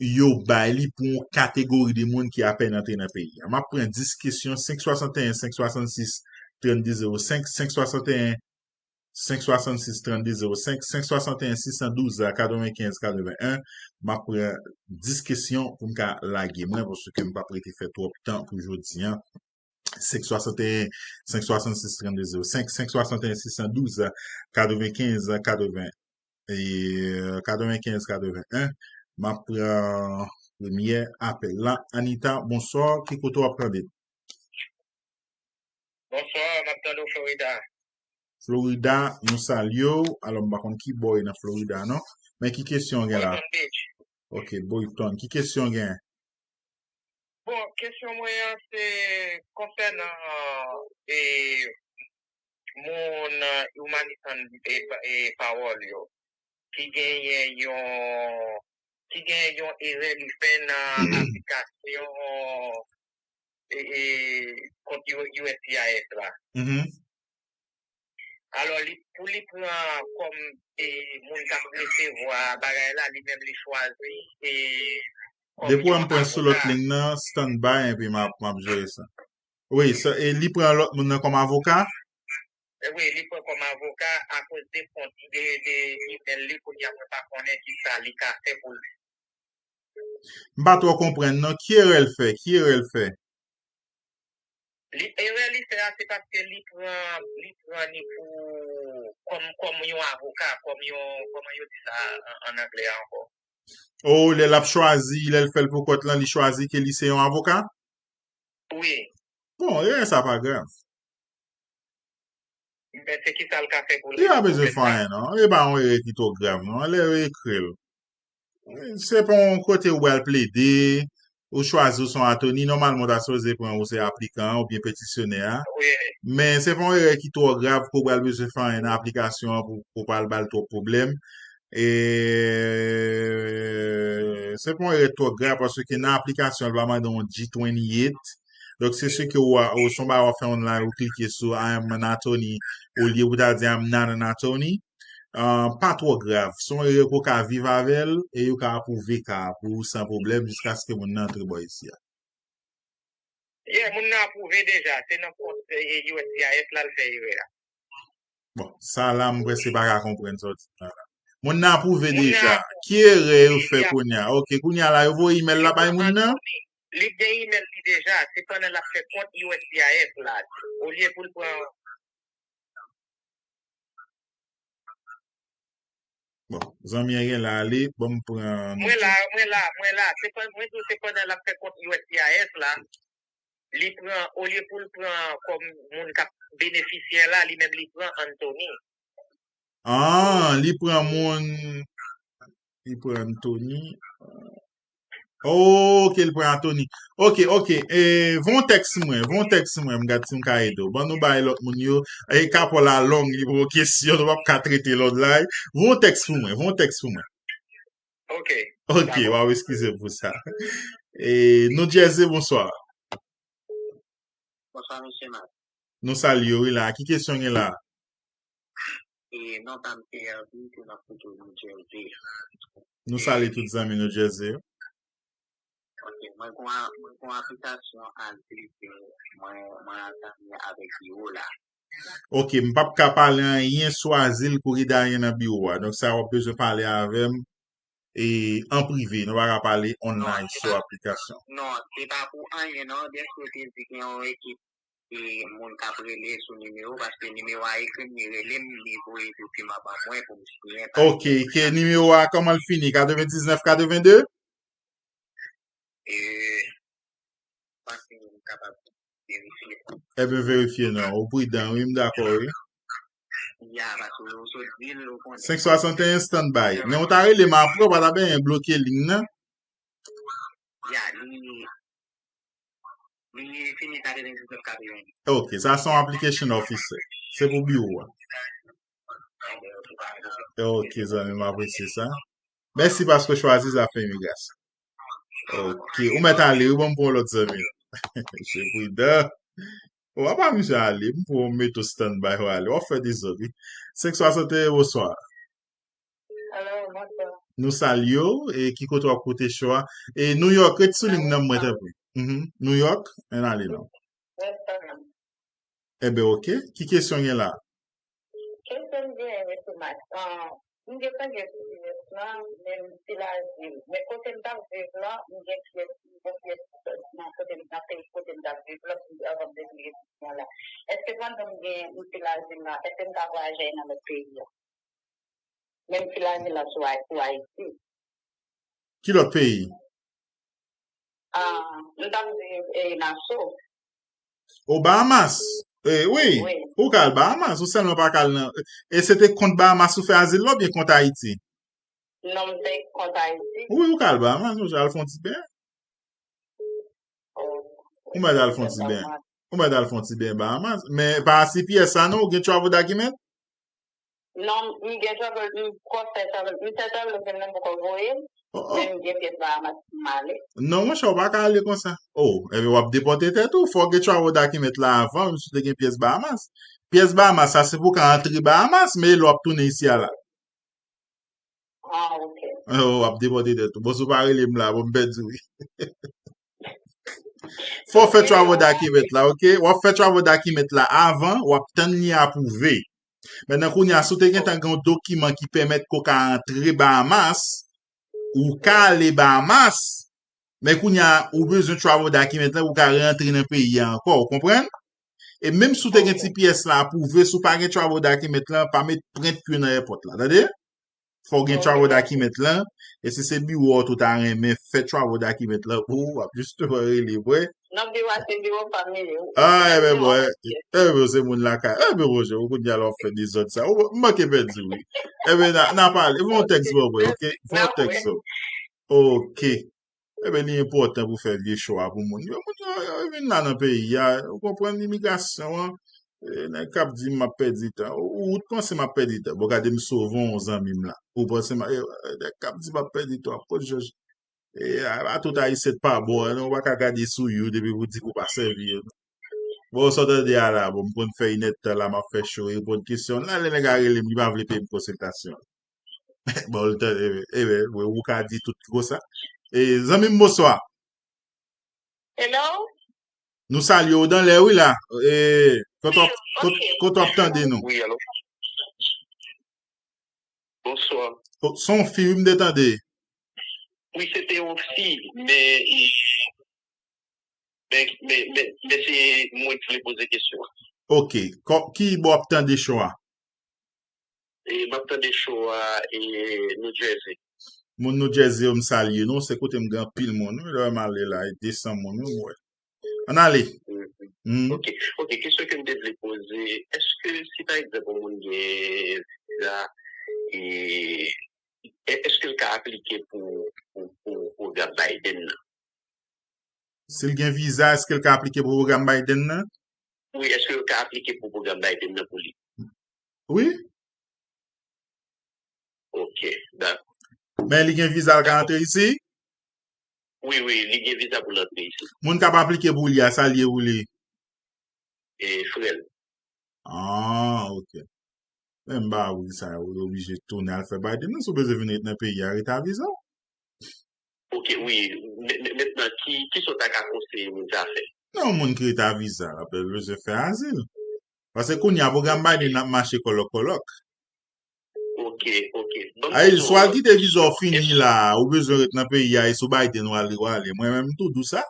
yo bay li pou yon kategori de moun ki apèn antre nan peyi a. M ap pran dis kesyon, senk swasanteyen, senk swasannsis, trannde zewo senk, senk swasanteyen, senk swasannsis, trannde zewo senk, senk swasanteyen, sis san douz, katrevenkenz, katreven en. M ap pran dis kesyon pou m ka lage mwen, paske m p ap rete fè twòp tan pou jodi a. Senk swasanteyen, senk swasannsis, trannde zewo senk, senk swasanteyen, sis san douz, katrevenkenz, katreven, e, katrevenkenz, katreven en. M ap pran premyè apèl la. Anita, bonswa, ki kote w ap tande n? Bonswa, m ap tande w Florida. Florida, nou salye w. Alò, m pa konn ki bò w ye nan Florida, non. Men ki kesyon w gen la? Boynton Beach. Ok, Boynton. Ki kesyon w gen? Bon, kesyon mwen an se konsènan e, moun Humanist and e, e Parole yo ki genyen yon ki genyen yon erè li fè nan aplikasyon e, e, kont U- USCIS la. Alò, li, pou li pran kòm e, moun k ap resevwa bagay la, li menm li chwazi e, kòm Depi w wè yon m pran sou lòt avoka. Liy nan, stand by, epi m ap, m ap jere sa. Wi, sa, e li pran lòt moun nan kòm avoka? E wi, li pran kòm avoka akoz de kont de, de imèl li, kounye a mwen pa konnen ki sa li ka fè pou li. M pa twò konprann, non. Ki erè l fè? Ki erè l fè? Li, erè li fè a, se paske li pran, li pran li pou, kòm, kòm yon avoka, kòm yon, kòman yo di sa an, an anglè a ankò? O, lè l ap chwazi, lè l fè l pou kont lan, li chwazi ke li se yon avoka? Wi. Bon, erè sa pa grav. Men se ki sa l ka fè pou Li pa bezwen fè anyen, non. E pa yon erè ki twò grav, non. Lè yo ekri l. Se pa yon kote ou pral plede, ou chwazi ou se yon atoni, nòmalman ou ta sipoze pran ou se aplikan an oubyen petisyonè a. Wi. Men se pa yon erè ki twò grav ke w pral bezwen fè anyen nan aplikasyon an pou, pou w pral ba l twòp pwoblèm. E se pa yon erè twò grav paske nan aplikasyon an, l va mande yon G twenty-eight. Donk, se si ke w, ou se yon bagay w ap fè online, ou klike sou I am an attorney, olye pou ta di I'm not an attorney. Ah, pa twò grav. Se yon erè ke w ka viv avè l e yo ka apwouve ka a pou ou san pwoblèm jiskaske moun nan antre bò isi a. Yeah, moun nan apwouve deja. Se nan kont e, USCIS la l fè erè a. Bon, sa la, m prèske pa ka konprann sa w di la. Moun nan apwouve Moun nan deja. apwouve. Ki erè yo fè Li ap- kounye a? Ok, kounye a la, yo voye imèl la bay moun nan? Li gen imèl li deja. Se pandan l ap fè kont USCIS la. Olye pou l pran Bon, zanmi an gen la ale, bon, m pran. Mwen la, mwen la, mwen la. Se pan, mwen di w se pandan l ap fè kont USCIS la, li pran, olye pou l pran kòm moun k ap benefisye la, li menm li pran Anthony. Ah, li pran moun, li pran Anthony. Ok, li pran Anthony. Ok, ok. E, voye yon tèks mwen, voye yon tèks mwen, m gad si m ka ede w. Ban nou bay lòt moun yo. E, kapò la long, li pran kesyon, nou p ap ka trete lòt la. Voye yon tèks pou mwen, voye yon tèks pou mwen. Ok. Ok, w ap eskize m pou sa. E, New Jersey, bonswa. Bonswa, mesye Marc. Nou salye w, wi la. Ki kesyon gen la? E non pa m se Herby, ke m ap koute w New Jersey. Nou salye tout zanmi New Jersey yo. Ok, mwen gon a- mwen gon aplikasyon azil ke mwen mwen antame avèk biwo la. Ok, m p ap ka pale anyen sou azil kouri dèyè nan biwo a. Donk sa w ap bezwen pale avè m e an prive. Nou pa ka pale online sou aplikasyon. Non, se pa pou anyen non. Dèske te di gen yon ekip e moun k ap rele sou nimewo, paske nimewo a ekri m, li rele m, li voye dokiman ban mwen pou m siyen. Ok, ke nimewo a kòman l fini? Katrevendiznèf katrevende? E, panse m kapab verifye. Ebyen, verifye non. Ou pridan, wi, m dakò, wi. Ya, paske ou sot di l, ou konnen. Senk swasanteyen standby. Men ou ta rele m apre, ou pa ta benyen bloke liy nan. Ya, li, li fini katrevendiznèf katrevendiz. Ok, sa se yon application officer. Se pou biwo a. Ok, zanmi, m apresye sa. Mèsi paske w chwazi Zafè Imigrasyon. Ok, ou mèt ale, wi, ban m pran yon lòt zanmi. Mesye pridan. Ou pa pa misye ale, m pran w mete w standby, w ale. W ap fè dezòd, wi. Senk swasanteyen, bonswa. Alo, bonswa. Nou salye w, e ki kote w ap koute cho a? E New York, ret sou liy nan mwen, tanpri. Mhm. New York, ann ale non. West Palm. Ebyen, ok. Ki kesyon gen la? Kesyon m genyen, mesye Max. Ah, m gentan gen T P S lan, men m se Lazil. Men kote m t ap viv lan, m gen pyès, m gen pyès nan kote m nan peyi kote m t ap viv lan, pou anvan m te vin etidyan la. Èske pandan m gen m se Lazil lan, èske m ka vwayaje nan lòt peyi a? Menm si Lazil lan sou Ay- sou Ayiti. Ki lòt peyi? Ah, m t ap viv e Naso. O Bahamas. Eh, wi, wi, ou ka al Bahamas, ou sèlman pa ka al nan. E se te kont Bahamas ou fè azil la oubyen kont Ayiti? Non, m te kont Ayiti. Wi, ou ka al Bahamas, ou al fè yon ti beny. Oh. Ou mèt al fè yon ti beny. Ou mèt al fè yon ti beny Bahamas. Men pa C P S sa non, ou gen travel document? Non, m gen travel, m poko fè travel. M fè travel vin nan poko voye. Oh, oh. Men m gen pyès Bahamas pou m ale. Non, monchè, ou pa ka ale konsa. Oh, ebyen, w ap depòte tèt ou. Fò w gen travel document la avan, menm si w te gen pyès Bahamas. Pyès Bahamas, sa se pou w ka antre Bahamas, men lè w ap tounen isi a la. Ah, ok. Oh, w ap depòte tèt ou. Bon, si w pa rele m la, bon, m pèdi, wi. Fò w fè travel document la, ok? W ap fè travel document la avan, w ap tann li apwouve. Mentnan, kounye a, si w te gentan gen yon dokiman ki pèmèt ke w ka antre Bahamas, ou ka ale Bahamas, men kounye a, ou bezwen travel document la pou w ka rantre nan peyi a ankò, ou konprann? E menm si w te gen T P S la apwouve, si w pa gen travel document la, pa met pran pye nan èpòt la, tande? Fò w gen travel document lan. E si se biwo a w tou ta renmen fè travel document lan pou ou, w ap jisteman rele mwen. Non, biwo a se biwo pa m li ye, wi. Ah, ebyen, bon, ebyen, se moun lakay. Ebyen, monchè, ou kounye a la w ap fè dezòd sa. Ou, m manke pèdi, wi. Ebyen, n a, n a pale. Voye yon tèks ban mwen, ok? Voye yon tèks ban mwen. Ok. Ebyen, li enpòtan pou fè vye cho a pou moun yo. Moun yo, yo vin la nan peyi a, ou konprann imigrasyon an. E, nèg k ap di m ap pèdi tan. Ou, ou t panse m ap pèdi tan. Bon, gade m sove yon zanmi m la. Ou panse m, e, e, nèg k ap di m ap pèdi tan, ap kot jòj. E, a, a tout ayisyen t pa bon, non, ou pa ka gade sou you depi pou di ke w pa sèvi yo. Bon, sa w tande a la, bon, m konn fè inèdtan la, m ap fè cho, reponn kesyon. La, lè nèg la rele m, li pa vle peye m konsiltasyon. Bon, l tande, e, e, ou ka di tout konsa. E, zanmi m, bonswa. Hello? Nou salye w dan lè, wi, la. E, kote w ap, kote, kote w ap tande nou? Wi, alo. Bonswa. O, se yon fi, wi, m te tande. Wi, se te yon fi, men, men, men, men, men se mwen ki vle poze kesyon an. Ok. Kò-, ki bò w ap tande cho a? E, m ap tande cho a, e, New Jersey. Moun New Jersey yo, m salye nou. Se kote m gen anpil moun, wi. Lè m ale la, e de san moun, wi, m wè. Ann ale. Mhm. Mhm. Ok. Ok, kesyon ke m te vle poze, èske si pa egzanp yon moun gen viza, e, e, èske l ka aplike pou, pou, pou pwogram Biden nan? Si l gen viza, èske l ka aplike pou pwogram Biden nan? Wi, èske l ka aplike pou pwogram Biden nan pou li? Wi. Ok, dakò. Men li gen viza, l ka antre isi? Wi, wi, li gen viza pou l antre isi. Moun k ap aplike pou li a, sa l ye pou li? E, frè l. Ah, ok. Menm ba wi sa yo, yo oblije tounen al fè Biden. Non, si w bezwen vin ret nan peyi a, rete a viza w. Ok, wi. Men- men- Mentnan, ki, ki sa w ta ka konseye moun sa fè? Non, yon moun ki rete a viza, l ap bezwen fè azil. Paske kounye a, pwogram Biden ap mache kòlòk kòlòk. Ok, ok. Bon, Ay, swa l kite viza w fini la, ou bezwen ret nan peyi a, e sou Biden w ale, w ale. Mwen menm tou dou sa.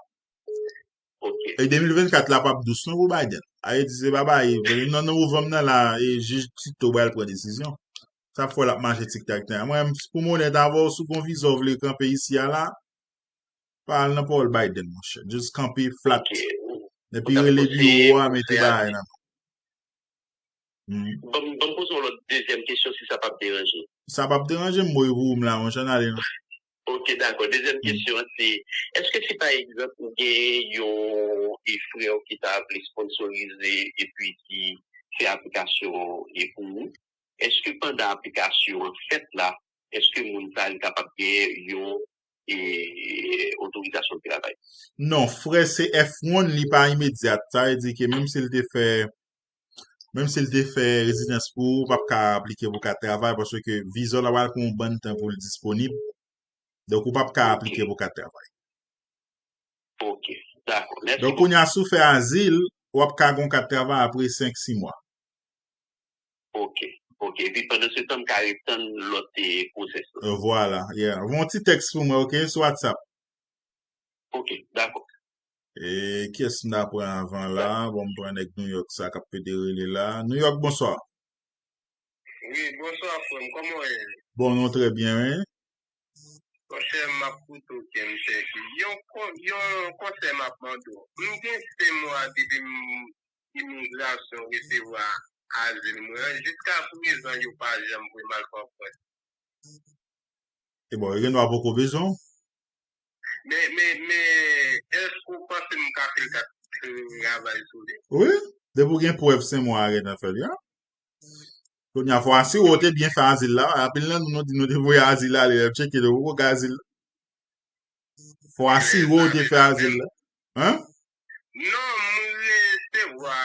Ok. E de mil vennkat la p ap dous non pou Biden. Ayiti se pa bay, nan novanm nan la, e jij Tito pral pran desizyon. Sa fè l ap mache tiktak tan. Mwen, pou m onèt avè w, si w gon viza w vle kanpe isi a la, pa al nan pawòl Biden, monchè. Just kanpe flat. Ok. Epi rele biwo a, mete bagay nan. Ban m ban m poze yon lòt dezyèm kesyon si sa p ap deranje. Sa p ap deranje m, mwen pou m la, monchè, n ale non. Ok, dakò. Dezyèm kesyon an se, èske si pa egzanp ou gen yon e frè w ki ta vle sponsorize epi ki fè aplikasyon e pou ou, èske pandan aplikasyon an fèt la, èske moun sa li kapab gen yon e otorizasyon de travay? Non, frè se F one, li pa imedyat. Sa vle di ke menm si l te fè menm si l te fè rezidans pou ou, ou p ap ka aplike pou kat travay paske viza w la pral pran yon bann tan pou l disponib. Donk, ou p ap ka aplike pou kat travay. Ok, dakò. Mèsi. Donk, kounye a, si w fè azil, w ap ka gon kat travay apre senk, sis mwa. Ok, ok. Epi pandan se tan, m ka ret tann lòt e, pwosès la. Euh, Vwala, yeah. Voye yon ti tèks pou mwen, ok, sou WhatsApp. Ok, dakò. E kiyès m ta pran avan la? Bon, m pran nèg New York sa k ap pede rele la. New York, bonswa. Wi, bonswa frè m, kòman w ye? Bon, nou trè byen, wi. Monchè, m ap koute w, Ken Tèki. Yon, yon konsèy m ap mande w. M gen senk mwa depi m imigrasyon resevwa azil mwen an. Jiska prezan, yo pa janm voye m al Fòkfrans. E bon, yo gen dwa poko bezwen w. Men, men, men, èske w panse m ka fè l kat travay sou li? Wi, depi w gen prèv senk mwa a gentan fè l, ya. Kounye a, fò asire w te byen fè azil la. Anpil nan nou, nou di nou te voye azil ale, lè m tcheke, nou poko gen azil la. Fò asire w te fè azil la. Hein? Non, m resevwa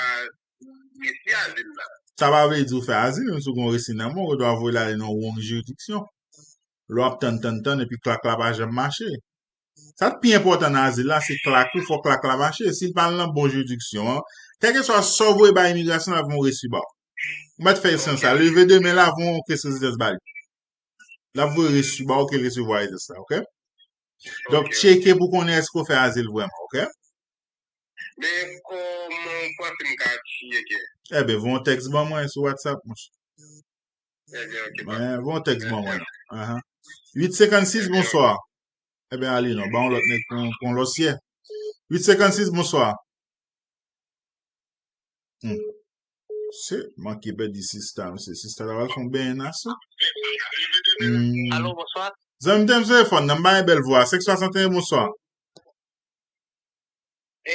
resi azil la. Sa pa vle di w fè azil, menm si w gen yon resi nan men w, yo dwa voye l ale nan yon wrong jiridiksyon. Lè w ap tann, tann, tann, epi klak la pa janm mache. Sa k pi enpòtan nan azil la, se klak ou, fò klak la mache. Si l pa al nan bon jiridiksyon an, kèlkeswa sa w voye bay imigrasyon, l ap voye yon resi ba w. Ou mèt fè sans sa. Leve demen la, voye yon kès rezidans ba li. L ap voye resi ba w ke l resevwa rezidans la, ok? Donk, tcheke pou konnen èske w fè azil vrèman, ok? Men kòman w panse m ka tcheke? Ebyen, voye yon tèks ban mwen sou WhatsApp, monchè. Ebyen, ok. Voye yon tèks ban mwen. Ahan. Uit senkannsis, bonswa. Ebyen, ale non, ba yon lòt nèg pou, pou yon lòt syè. Uit senkannsis, bonswa. Hmm. Se, manke pèdi sista, mesye. Sista ta pral fè yon benyen nan sa. Hmm. Alo, bonswa. Zanmi m, tèm telefòn nan, m pa gen bèl vwa. Senk swasanteyen, bonswa. E,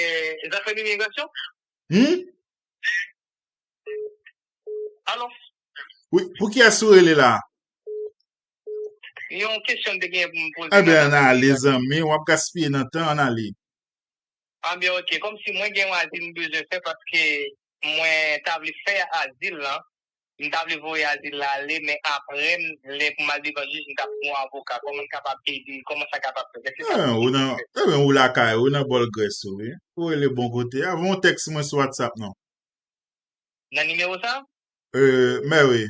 zafè imigrasyon? Hmm? Alo? Wi, pou kiyès ou rele la? Yon kesyon m te gen pou m poze. Ebyen, ann ale, zanmi, w ap gaspiye nan tan, ann ale. Ebyen, ok. Kòmsi mwen gen yon azil m bezwen fè paske mwen ta vle fè azil la. M ta vle voye azil la ale, men apre, m, lè pou m al devan jij, m t ap pran yon avoka. Kòman m kapab ede? Kòman sa kapab fèt? Èske sa posib pou fèt? Ebyen, ou lakay ou, ou nan bòl grès ou, wi. Ou rele bon kote a. Voye yon tèks mwen sou WhatsApp, non. Nan nimewo sa? Euh, men wi.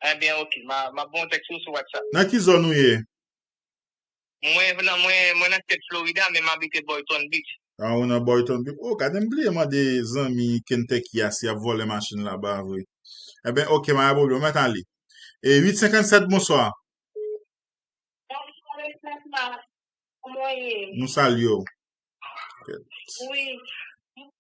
Ebyen, ok. M a, m ap voye yon tèks ou sou WhatsApp. Nan ki zòn ou ye? Mwen, nan, mwen, mwen nan state Florida, men m abite Boynton Beach. Ah, ou nan Boynton Beach. Oh, gade m bliye mande zanmi Kentucky a si y ap vòlè machin la ba vre. Ebyen, ok, pa gen pwoblèm, mèt ale. E uit senkannsèt, bonswa. Bonswa, Leslie, kòman w ye? Nou salye w. Wi.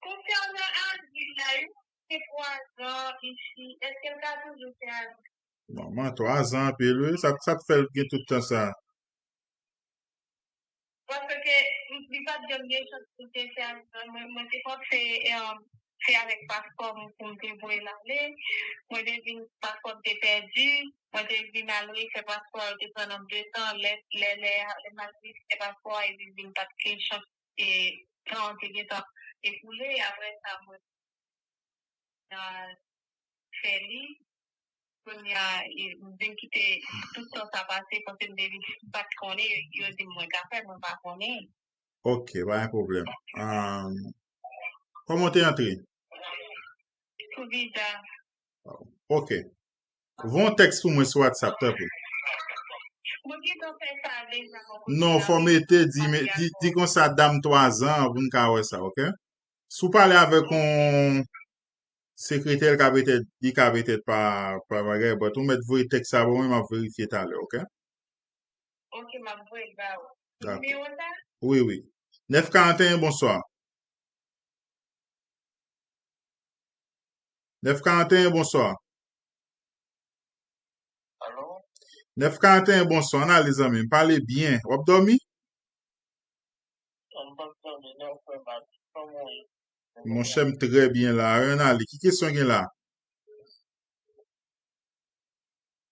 Konsènan azil la, wi, se twa zan isi. Èske l ka toujou fè azil? Manman, twa zan anpil, wi. Sa, sa k fè l gen tout tan sa? Paske li pa t janm gen chans pou l te fè azil la. Mwen, mwen te panse, em, se avèk paspò m pou m te voye l ale. Mwen te vin, paspò m te pèdi. Mwen te vin al refè paspò a, yo te pran nan m de tan. Lè, lè, lè, lè m al refè paspò a, epi vin pa t gen chans, e tan an te gentan ekoule. Apre sa, mwen, a, fè li. Kounye a, e, m vin kite tout tan sa pase, paske m te vin, m pa t konnen, yo di m mwen ka fè, mwen pa konnen. Ok, pa gen pwoblèm. Um, kòman w te antre? Sou viza. Ok. Voye yon tèks pou mwen sou WhatsApp, tanpri. Mwen gentan fè sa deja, mwen. Non, fò mete, di, di, di konsa, dam twa zan, pou n ka wè sa, ok? Si w pale avèk yon sekretè, li ka petèt, li ka petèt pa, pa bagay, but ou mèt voye tèks sa ban mwen, m ap verifye talè, ok? Ok, m ap voye l ba ou. Dakò. Nimewo sa? Wi, wi. Nèf karanteyen, bonswa. Nèf karanteyen, bonswa. Alo? Nèf karanteyen, bonswa. Ann ale, zanmi m. Pale byen. W ap dòmi? Non, m p ap dòmi, non, frè m. Kòman w ye? Monchè, m trè byen la. Ann ale. Ki kesyon gen la?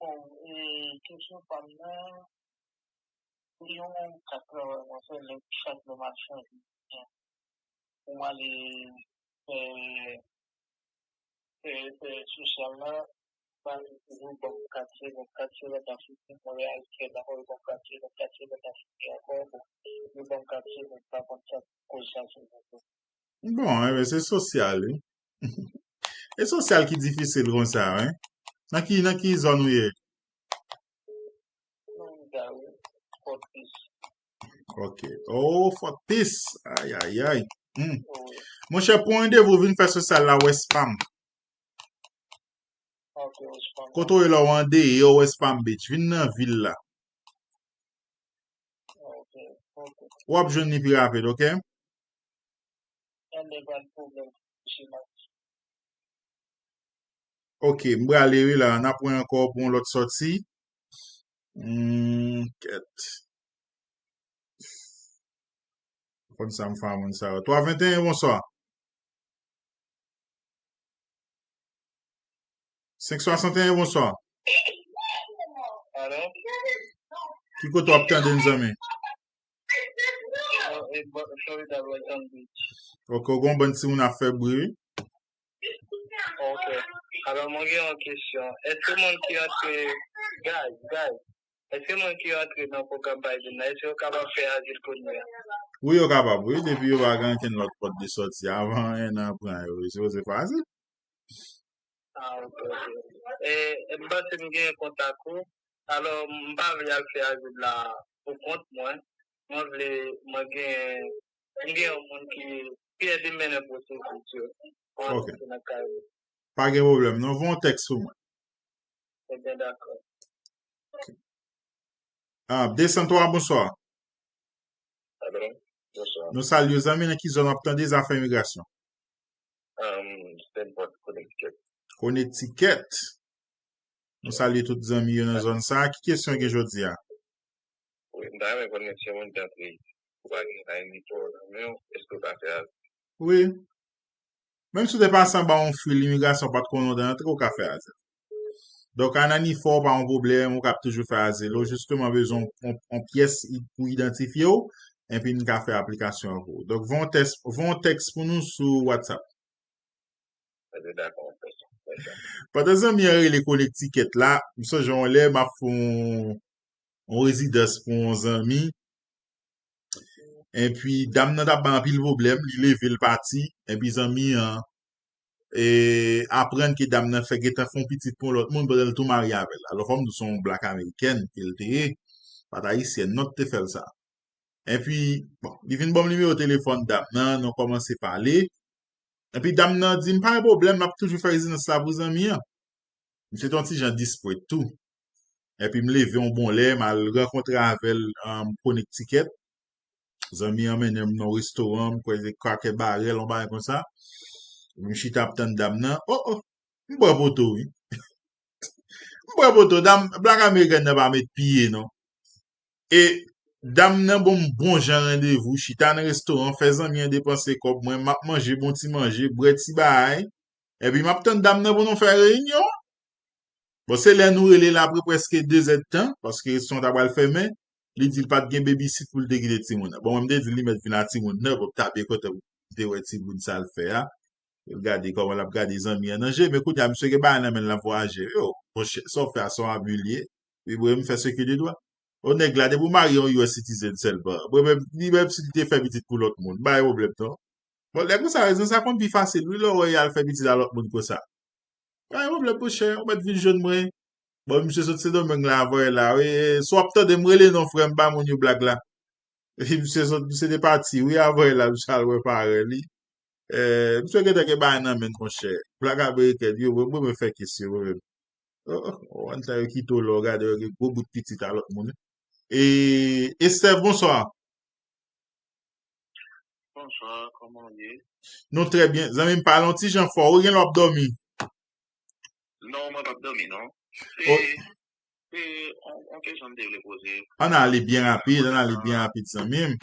Bon, e, kesyon pa m nan, se yon kat travay mwen fè, lè chak lè m al chanje byen. Pou m ale fè, fè, fè sosyal la, ba yo toujou ban m katye, ban m katye lòt Afriken, Monreyal, Kèbak, yo ban m katye, ban m katye lòt Afriken ankò, bon, yo ban m katye, mwen pa konn sa k koz sa, se Bon, enben, se sosyal, wi. E sosyal ki difisil konsa, wi. Nan ki, nan ki zòn ou ye? Ok. Oh, Fòtpis. Ay, ay, ay. Hmm. Monchè, pran randevou, vin fè sosyal la, West Palm. Kote w ye la, w andeyò West Palm Beach. Vin nan vil la. W ap jwenn li pi rapid, ok? Ok, m prale wi la. N ap wè ankò pou yon lòt sòti. Hmm, kèt. Konn sa m fè a moun sa yo. Twa venteyen, bonswa. Senk swasanteyen, bonswa. Alo? Ki kote w ap tande m, zanmi? Florida, Brighton Beach. Ok, ou gon bann timoun ap fè bri, wi. Ok. Alò, mwen gen yon kesyon. Èske moun ki antre, guys, guys, èske moun ki antre nan pwogram Biden nan, èske yo kapab fè azil kounye a? Wi, yo kapab, wi, depi yo pa gen ankenn lòt pòt de sòti avan enn an pran yo, yo sipoze fè azil. Ah, ok, ok. E, e, m panse m gen kontak ou. Alò, m pa vle al fè azil la pou kont mwen. Mwen vle, mwen gen, m gen yon moun ki, ki ede mennen pwosesis yo. Ok. Mwen nan kay li. Pa gen pwoblèm, non. Voye yon tèks pou mwen. Ebyen, dakò. Ah, de san twa, bonswa. Alo, bonswa. Nou salye w, zanmi, nan ki zòn w ap tande zafè imigrasyon? Um, Stamford, Connecticut. Connecticut. Nou salye tout zanmi yo nan zòn sa a. Ki kesyon gen jodi a? Wi, m ta renmen konnen si yon moun te antre isit, ou pa gen I N D four nan men w, èske w ka fè azil? Wi. Menm si w te pase anba yon fil imigrasyon, w pa t konnen w te antre, w ka fè azil. Donk, I N D four pa yon pwoblèm, ou kab toujou fè azil. Ou jisteman bezwen yon, yon pyès i- pou idantifye w, epi n ka fè aplikasyon an pou ou. Donk, voye yon tèks, voye yon tèks pou nou sou WhatsApp. Pandan zanmi an rele Connecticut la, m sonje yon lè m ap fè yon, yon rezidans pou yon zanmi. Epi dam nan t ap bay anpil pwoblèm, li leve, l pati, epi zanmi an, e, aprann ke dam nan fè gentan fè yon pitit pou yon lòt moun pandan l tou marye avè l. Alò, fò m di w se yon black american ke l te ye, pa t ayisyèn non, t te fè l sa. Epi, bon, li vin ban m nimewo telefòn dam nan, nou kòmanse pale. Epi dam nan di m, "Pa gen pwoblèm, m ap toujou fè rezidans la pou zanmi an." Misye te yon ti jan despre tou. Epi m leve yon bon lè, m al rankontre avè l, um, Connecticut. Zanmi an mennen m nan yon restoran, m kwè se Cracker Barrel, yon bagay konsa. Epi m chita ap tann dam nan. Oh, oh, m bwè poto, wi. M bwè poto, dam, black american nan pa met pye, non. E dam nan ban m bon jan randevou, chita nan restoran, fè zanmi an depanse kòb mwen, m ap manje bon ti manje, bwè ti bagay, epi m ap tann dam nan pou nou fè reyinyon an. Bon, se lè nou rele l apre prèske de zèdtan, paske restoran ta pral fèmen, li di l pa t gen babysit pou l te kite timoun nan. Bon, mwen, m te di l li mèt vin ak timoun nan, bon, m ta byen kontan pou m te wè timoun sa l fè a. L gade kòman l ap gade zanmi an nan je, men kounye a misye gen bagay nan men l, l ap vwayaje. Yo, monchè, sa w fè a se yon abi l ye. Wi, bre, m fè ce que de droit. O nèg la, depi w marye yon U S citizen sèlman, bre, menm, li menm si li te fè pitit pou lòt moun, pa gen pwoblèm non. Bon, lè konsa, rezon sa konn pi fasil, wi, lè w wè y al fè pitit a lòt moun konsa. Pa gen pwoblèm, monchè, ou mèt vin jwenn mwen. Bon, misye sot Sendomeng la, avanyè la, wi, si w ap tande m, rele non frè m, ba moun yo blag la. Epi misye sot, misye te pati, wi, avanyè la, misye al wè paran li. Eh, misye gentan gen bagay nan men l, monchè. Blag amerikèn, yo, mwen, mwen, mwen fè kesyon, mwen menm. Oh, oh, oh, ann tan yo kite w la, w gade, yo gen gwo bout pitit a lòt moun. E, Estève, bonswa. Bonswa, kòman w ye? Nou trè byen. Zanmi m, pale yon ti jan fò. Ou gen lè w ap dòmi? Non, mwen p ap dòmi, non. Se, Oh. se yon, yon kesyon m te vle poze. Ann ale byen rapid, ann ale byen rapid, zanmi m.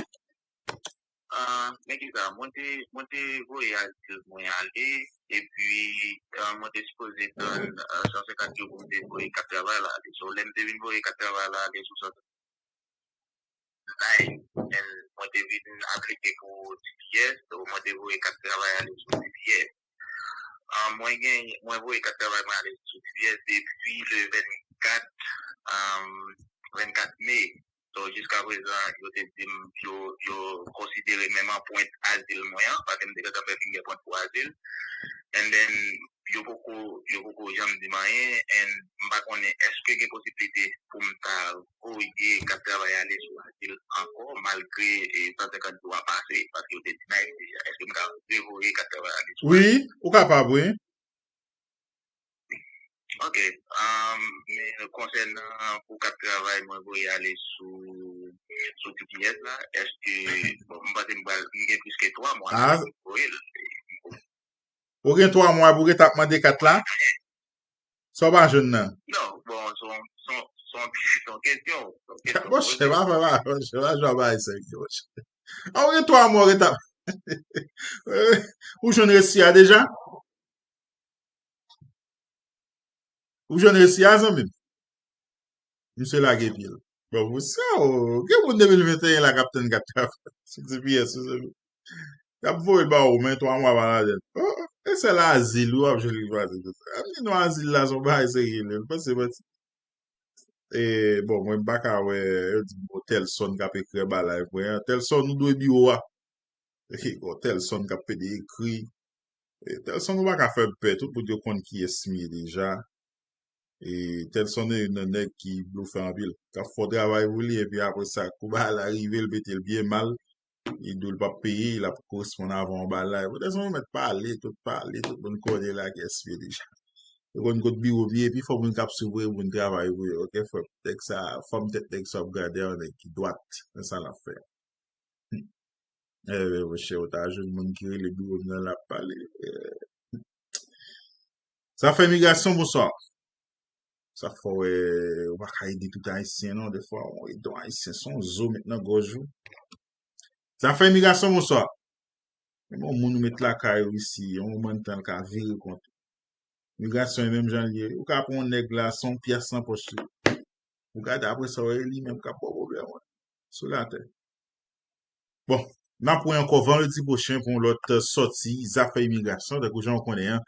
Ah, men kisa, mwen te, mwen te voye azil mwen ale, epi, ah, mwen te sipoze tann, ah, san senkant jou pou m te voye kat travay la ale. So, lè m te vin voye kat travay la ale sou san senkant, and mwen te vin aplike pou D P S, so mwen te voye kat travay ale sou D P S. Ah, mwen gen, mwen voye kat travay mwen ale sou D P S depi le vennkat, ah, vennkat me. So, jiska prezan, yo te di m, yo, yo konsidere menm anprent azil mwen an, paske m te gentan fè fingerprint pou azil. And then, yo poko, yo poko janm di m anyen, and m pa konnen èske gen posiblite pou m ta voye kat travay ale sou azil ankò, malgre, e, san senkant jou a pase, paske yo te deny m deja. Èske m ka revoye kat travay ale sou Wi, azil? Ou kapab, wi. Ok. Um, men konsènan pou kat travay mwen voye ale sou, sou D P S la, èske, bon, m panse m pral, m gen plis ke twa mwa Ah. pou voye l. Ou gen twa mwa pou w ret ap mande kat la? Sa w pa jwenn nan? Non, bon, se yon, se yon, se yon, se yon kesyon. Se yon kesyon Monchè, poze. pa fè, pa, monchè, pa jwe a bagay serye, monchè. A, ou gen twa mwa w ret ap. Ou jwenn resi a deja? Ou jwenn resi a, zanmi m? Misye lage pye l. Bon, pou sa, o, gen moun de mil venteyen la k ap tann kat travay sou D P S, ou sezi. Y ap voye l ba ou, men twa mwa pa ladan l. O, e sèl azil wi w ap jwenn li fasil konsa. Ap di non, azil la se yon bagay serye, li. L panse manti. E, bon, mwen m pa ka wè, yo di m, o, Telson k ap ekri anba live mwen an. Telson, ou dwe biwo a. E, o, Telson k ap pede ekri. E, Telson, ou pa ka fè m pè. Tout moun yo konn kiyès m ye deja. E, Telson se youn nan nèg ki blofe anpil. K ap fè yon travay pou li, epi apre sa, kou bagay la rive, l mete l byen mal. Li di w l p ap peye, l ap koresponn avan yon bagay. Pou Telson, ou mèt pale, tout pale, tout moun konnen la kiyès m ye deja. Yo konn kot biwo m ye, epi fò moun k ap swiv ou, moun travay pou yo. Ok, frè m, nèg sa, fòm tèt nèg sa w ap gade a, yon nèg ki dwat nan sa l ap fè. Enben, monchè, ou ta jwenn moun ki rele biwo m nan, l ap pale. Eh. Zafè imigrasyon, bonswa. Sa fè w, eh, ou pa ka ede tout Ayisyen, non. Defwa, ou ede yon Ayisyen, se yon zo met nan gòj ou. Zafè imigrasyon, bonswa. Men bon, moun ou met lakay ou isi, yon moman de tan l ka vire kont ou. Imigrasyon e menm jan l ye. Ou ka pran yon nèg la, se yon pyès nan pòch li. Ou gade apre sa, w wè e li menm k ap ba w pwoblèm, wi. Sou latè. Bon, n ap wè ankò vandredi pwochen pou yon lòt, eh, sòti zafè imigrasyon. Tankou jan w konnen an,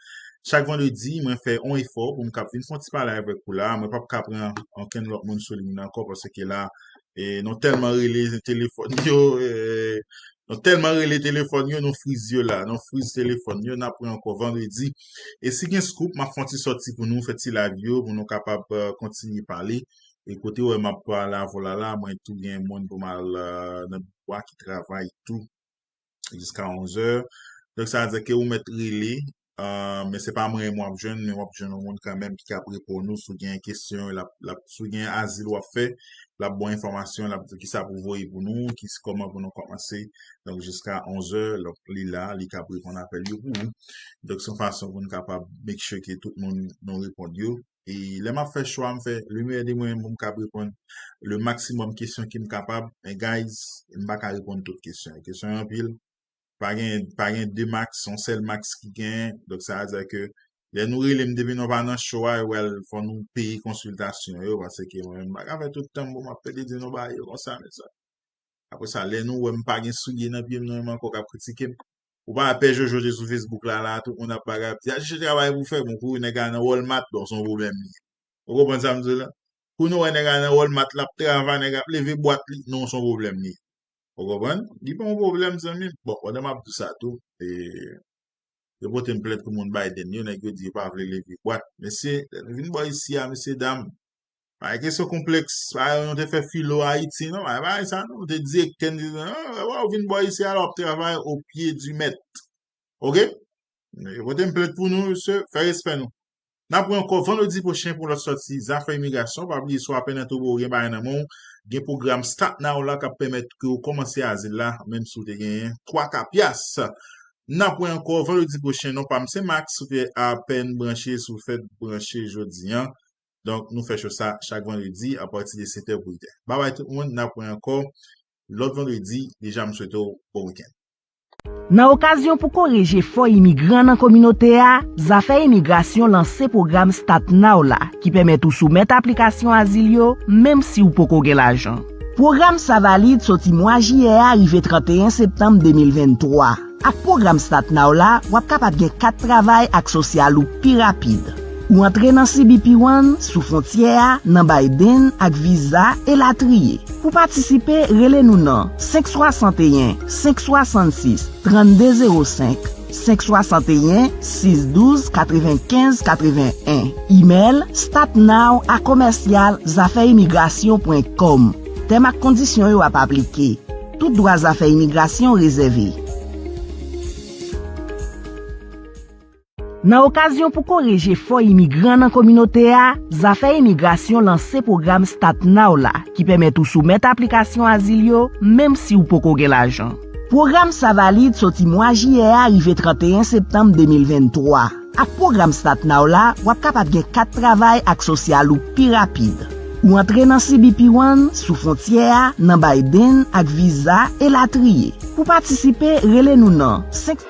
chak vandredi, mwen fè yon efò pou m kab vin fè yon ti pale avèk ou la. Mwen p ap ka pran ankenn lòt moun sou liy nan ankò paske la, e, nou tèlman rele telefòn yo, e, nou tèlman rele telefòn yo, nou friz yo la, nou friz telefòn yo, n ap wè ankò vandredi. E si gen scoop, m ap fè yon ti sòti pou nou, fè ti live yo, pou nou kapab, eh, kontinye pale. E kote w wè m ap pale avè w la, la, mwen tou gen moun pou m al, eh, nan biwo a ki travay tou jiska onzè. Donk, sa vle di ke ou mèt rele, eh, men se pa mwen menm w ap jwenn, men w ap jwenn yon moun kanmenm ki kab reponn ou. Si w gen kesyon, l ap, l ap, si w gen azil w ap fè, l ap ba w enfòmasyon, l ap di w kisa pou voye pou nou, ki, kòman pou nou kòmanse. Donk, jiska onzè, donk, li la, li kab reponn apèl yo pou ou. Donk, se yon fason pou nou kapab make sure ke tout moun nou reponn yo. E lè m ap fè chwa, m fè le meilleur de mwen pou m kab reponn le maximum kesyon ke m kapab. Men guys, m pa ka reponn tout kesyon. Kesyon yo anpil. Pa gen, pa gen de max, se yon sèl max ki genyen. Donk, sa vle di ke lè nou rele m, depi nou pa nan show a, yo pral fò nou peye konsiltasyon yo, paske mwen menm, m pa ka fè tout tan m pou m ap pede di nou bagay yo konsa, mezanmi. Apre sa, lè nou wè m pa gen soulye nan pye m, nou menm ankò k ap kritike m. Ou pa wè Pè Jojo te sou Facebook la, la, tout moun ap bagay, ap di, "Al chèche travay pou fè." Bon, pou nèg la nan Walmart, bon, se yon pwoblèm li ye. Ou konprann sa m di w la? Pou nou wè nèg la nan Walmart, l ap travay, nèg la ap leve bwat li, non, se yon pwoblèm li ye. Ou konprann? Li pa yon pwoblèm, zanmi m. Bon, pandan m ap di sa tou, e, yo pote m plent pou moun Biden yo, nèg yo di yo pa vle leve bwat. Mesye, vin bò isi a, mesye dam. Pa gen kesyon konplèks, pa nou te fè filo Ayiti, non, pa, pa sa, non, nou te direktè, n di, "Ah, wè, w vin bò isi a, la, w ap travay au pied du maître." Oke? Yo pote m plent pou nou, mesye, fè respè nou. N ap wè ankò vandredi pwochen pou lòt sòti zafè imigrasyon. Pa bliye, si w apèn entwo, ou gen bagay nan men w, gen pwogram Start Now la k ap pèmèt ke w kòmanse azil la, menm si w te genyen twa ka pyas. N ap wè ankò vandredi pwochen. Non pa m se Max, si w te apèn branche, si w fèk branche jodi a. Donk, nou fè cho sa chak vandredi apati de sèt è pou uit è. Babay tout moun, n ap wè ankò lòt vandredi. Deja, m swete w bon wikenn. Nan okazyon pou kore jefò imigran nan kominote a, Zafè Imigrasyon lanse pwogram Start Now la, ki pèmèt ou soumèt aplikasyon azil yo, menm si w poko gen lajan. Pwogram sa valid soti mwa jiyè a rive trannteyen septanm de mil venntwa. Ak pwogram Start Now la, w ap kapab gen kat travay ak sosyal ou pi rapid. Ou antre nan C B P One, sou fwontyè a, nan bay den ak viza, elatriye. Pou patisipe, rele nou nan senk swasanteyen, senk swasannsis, trannde zewo senk, senk swasanteyen, sis douz, katrevenkenz, katreven en. Imèl, startnow a commercial zafè imigrasyon pwen com. Tèm ak kondisyon yo ap aplike. Tout dwa zafè imigrasyon rezève. Nan okazyon pou kore jefò imigran nan kominote a, Zafè Imigrasyon lanse pwogram Start Now la, ki pèmèt ou soumèt aplikasyon azil yo, menm si w poko gen lajan. Pwogram sa valid soti mwa jiyè a rive trannteyen septanm de mil venntwa. Ak pwogram Start Now la, w ap kapab gen kat travay ak sosyal ou pi rapid. Ou antre nan C B P One, sou fwontyè a, nan bay den ak viza, elatriye. Pou patisipe, rele nou nan senk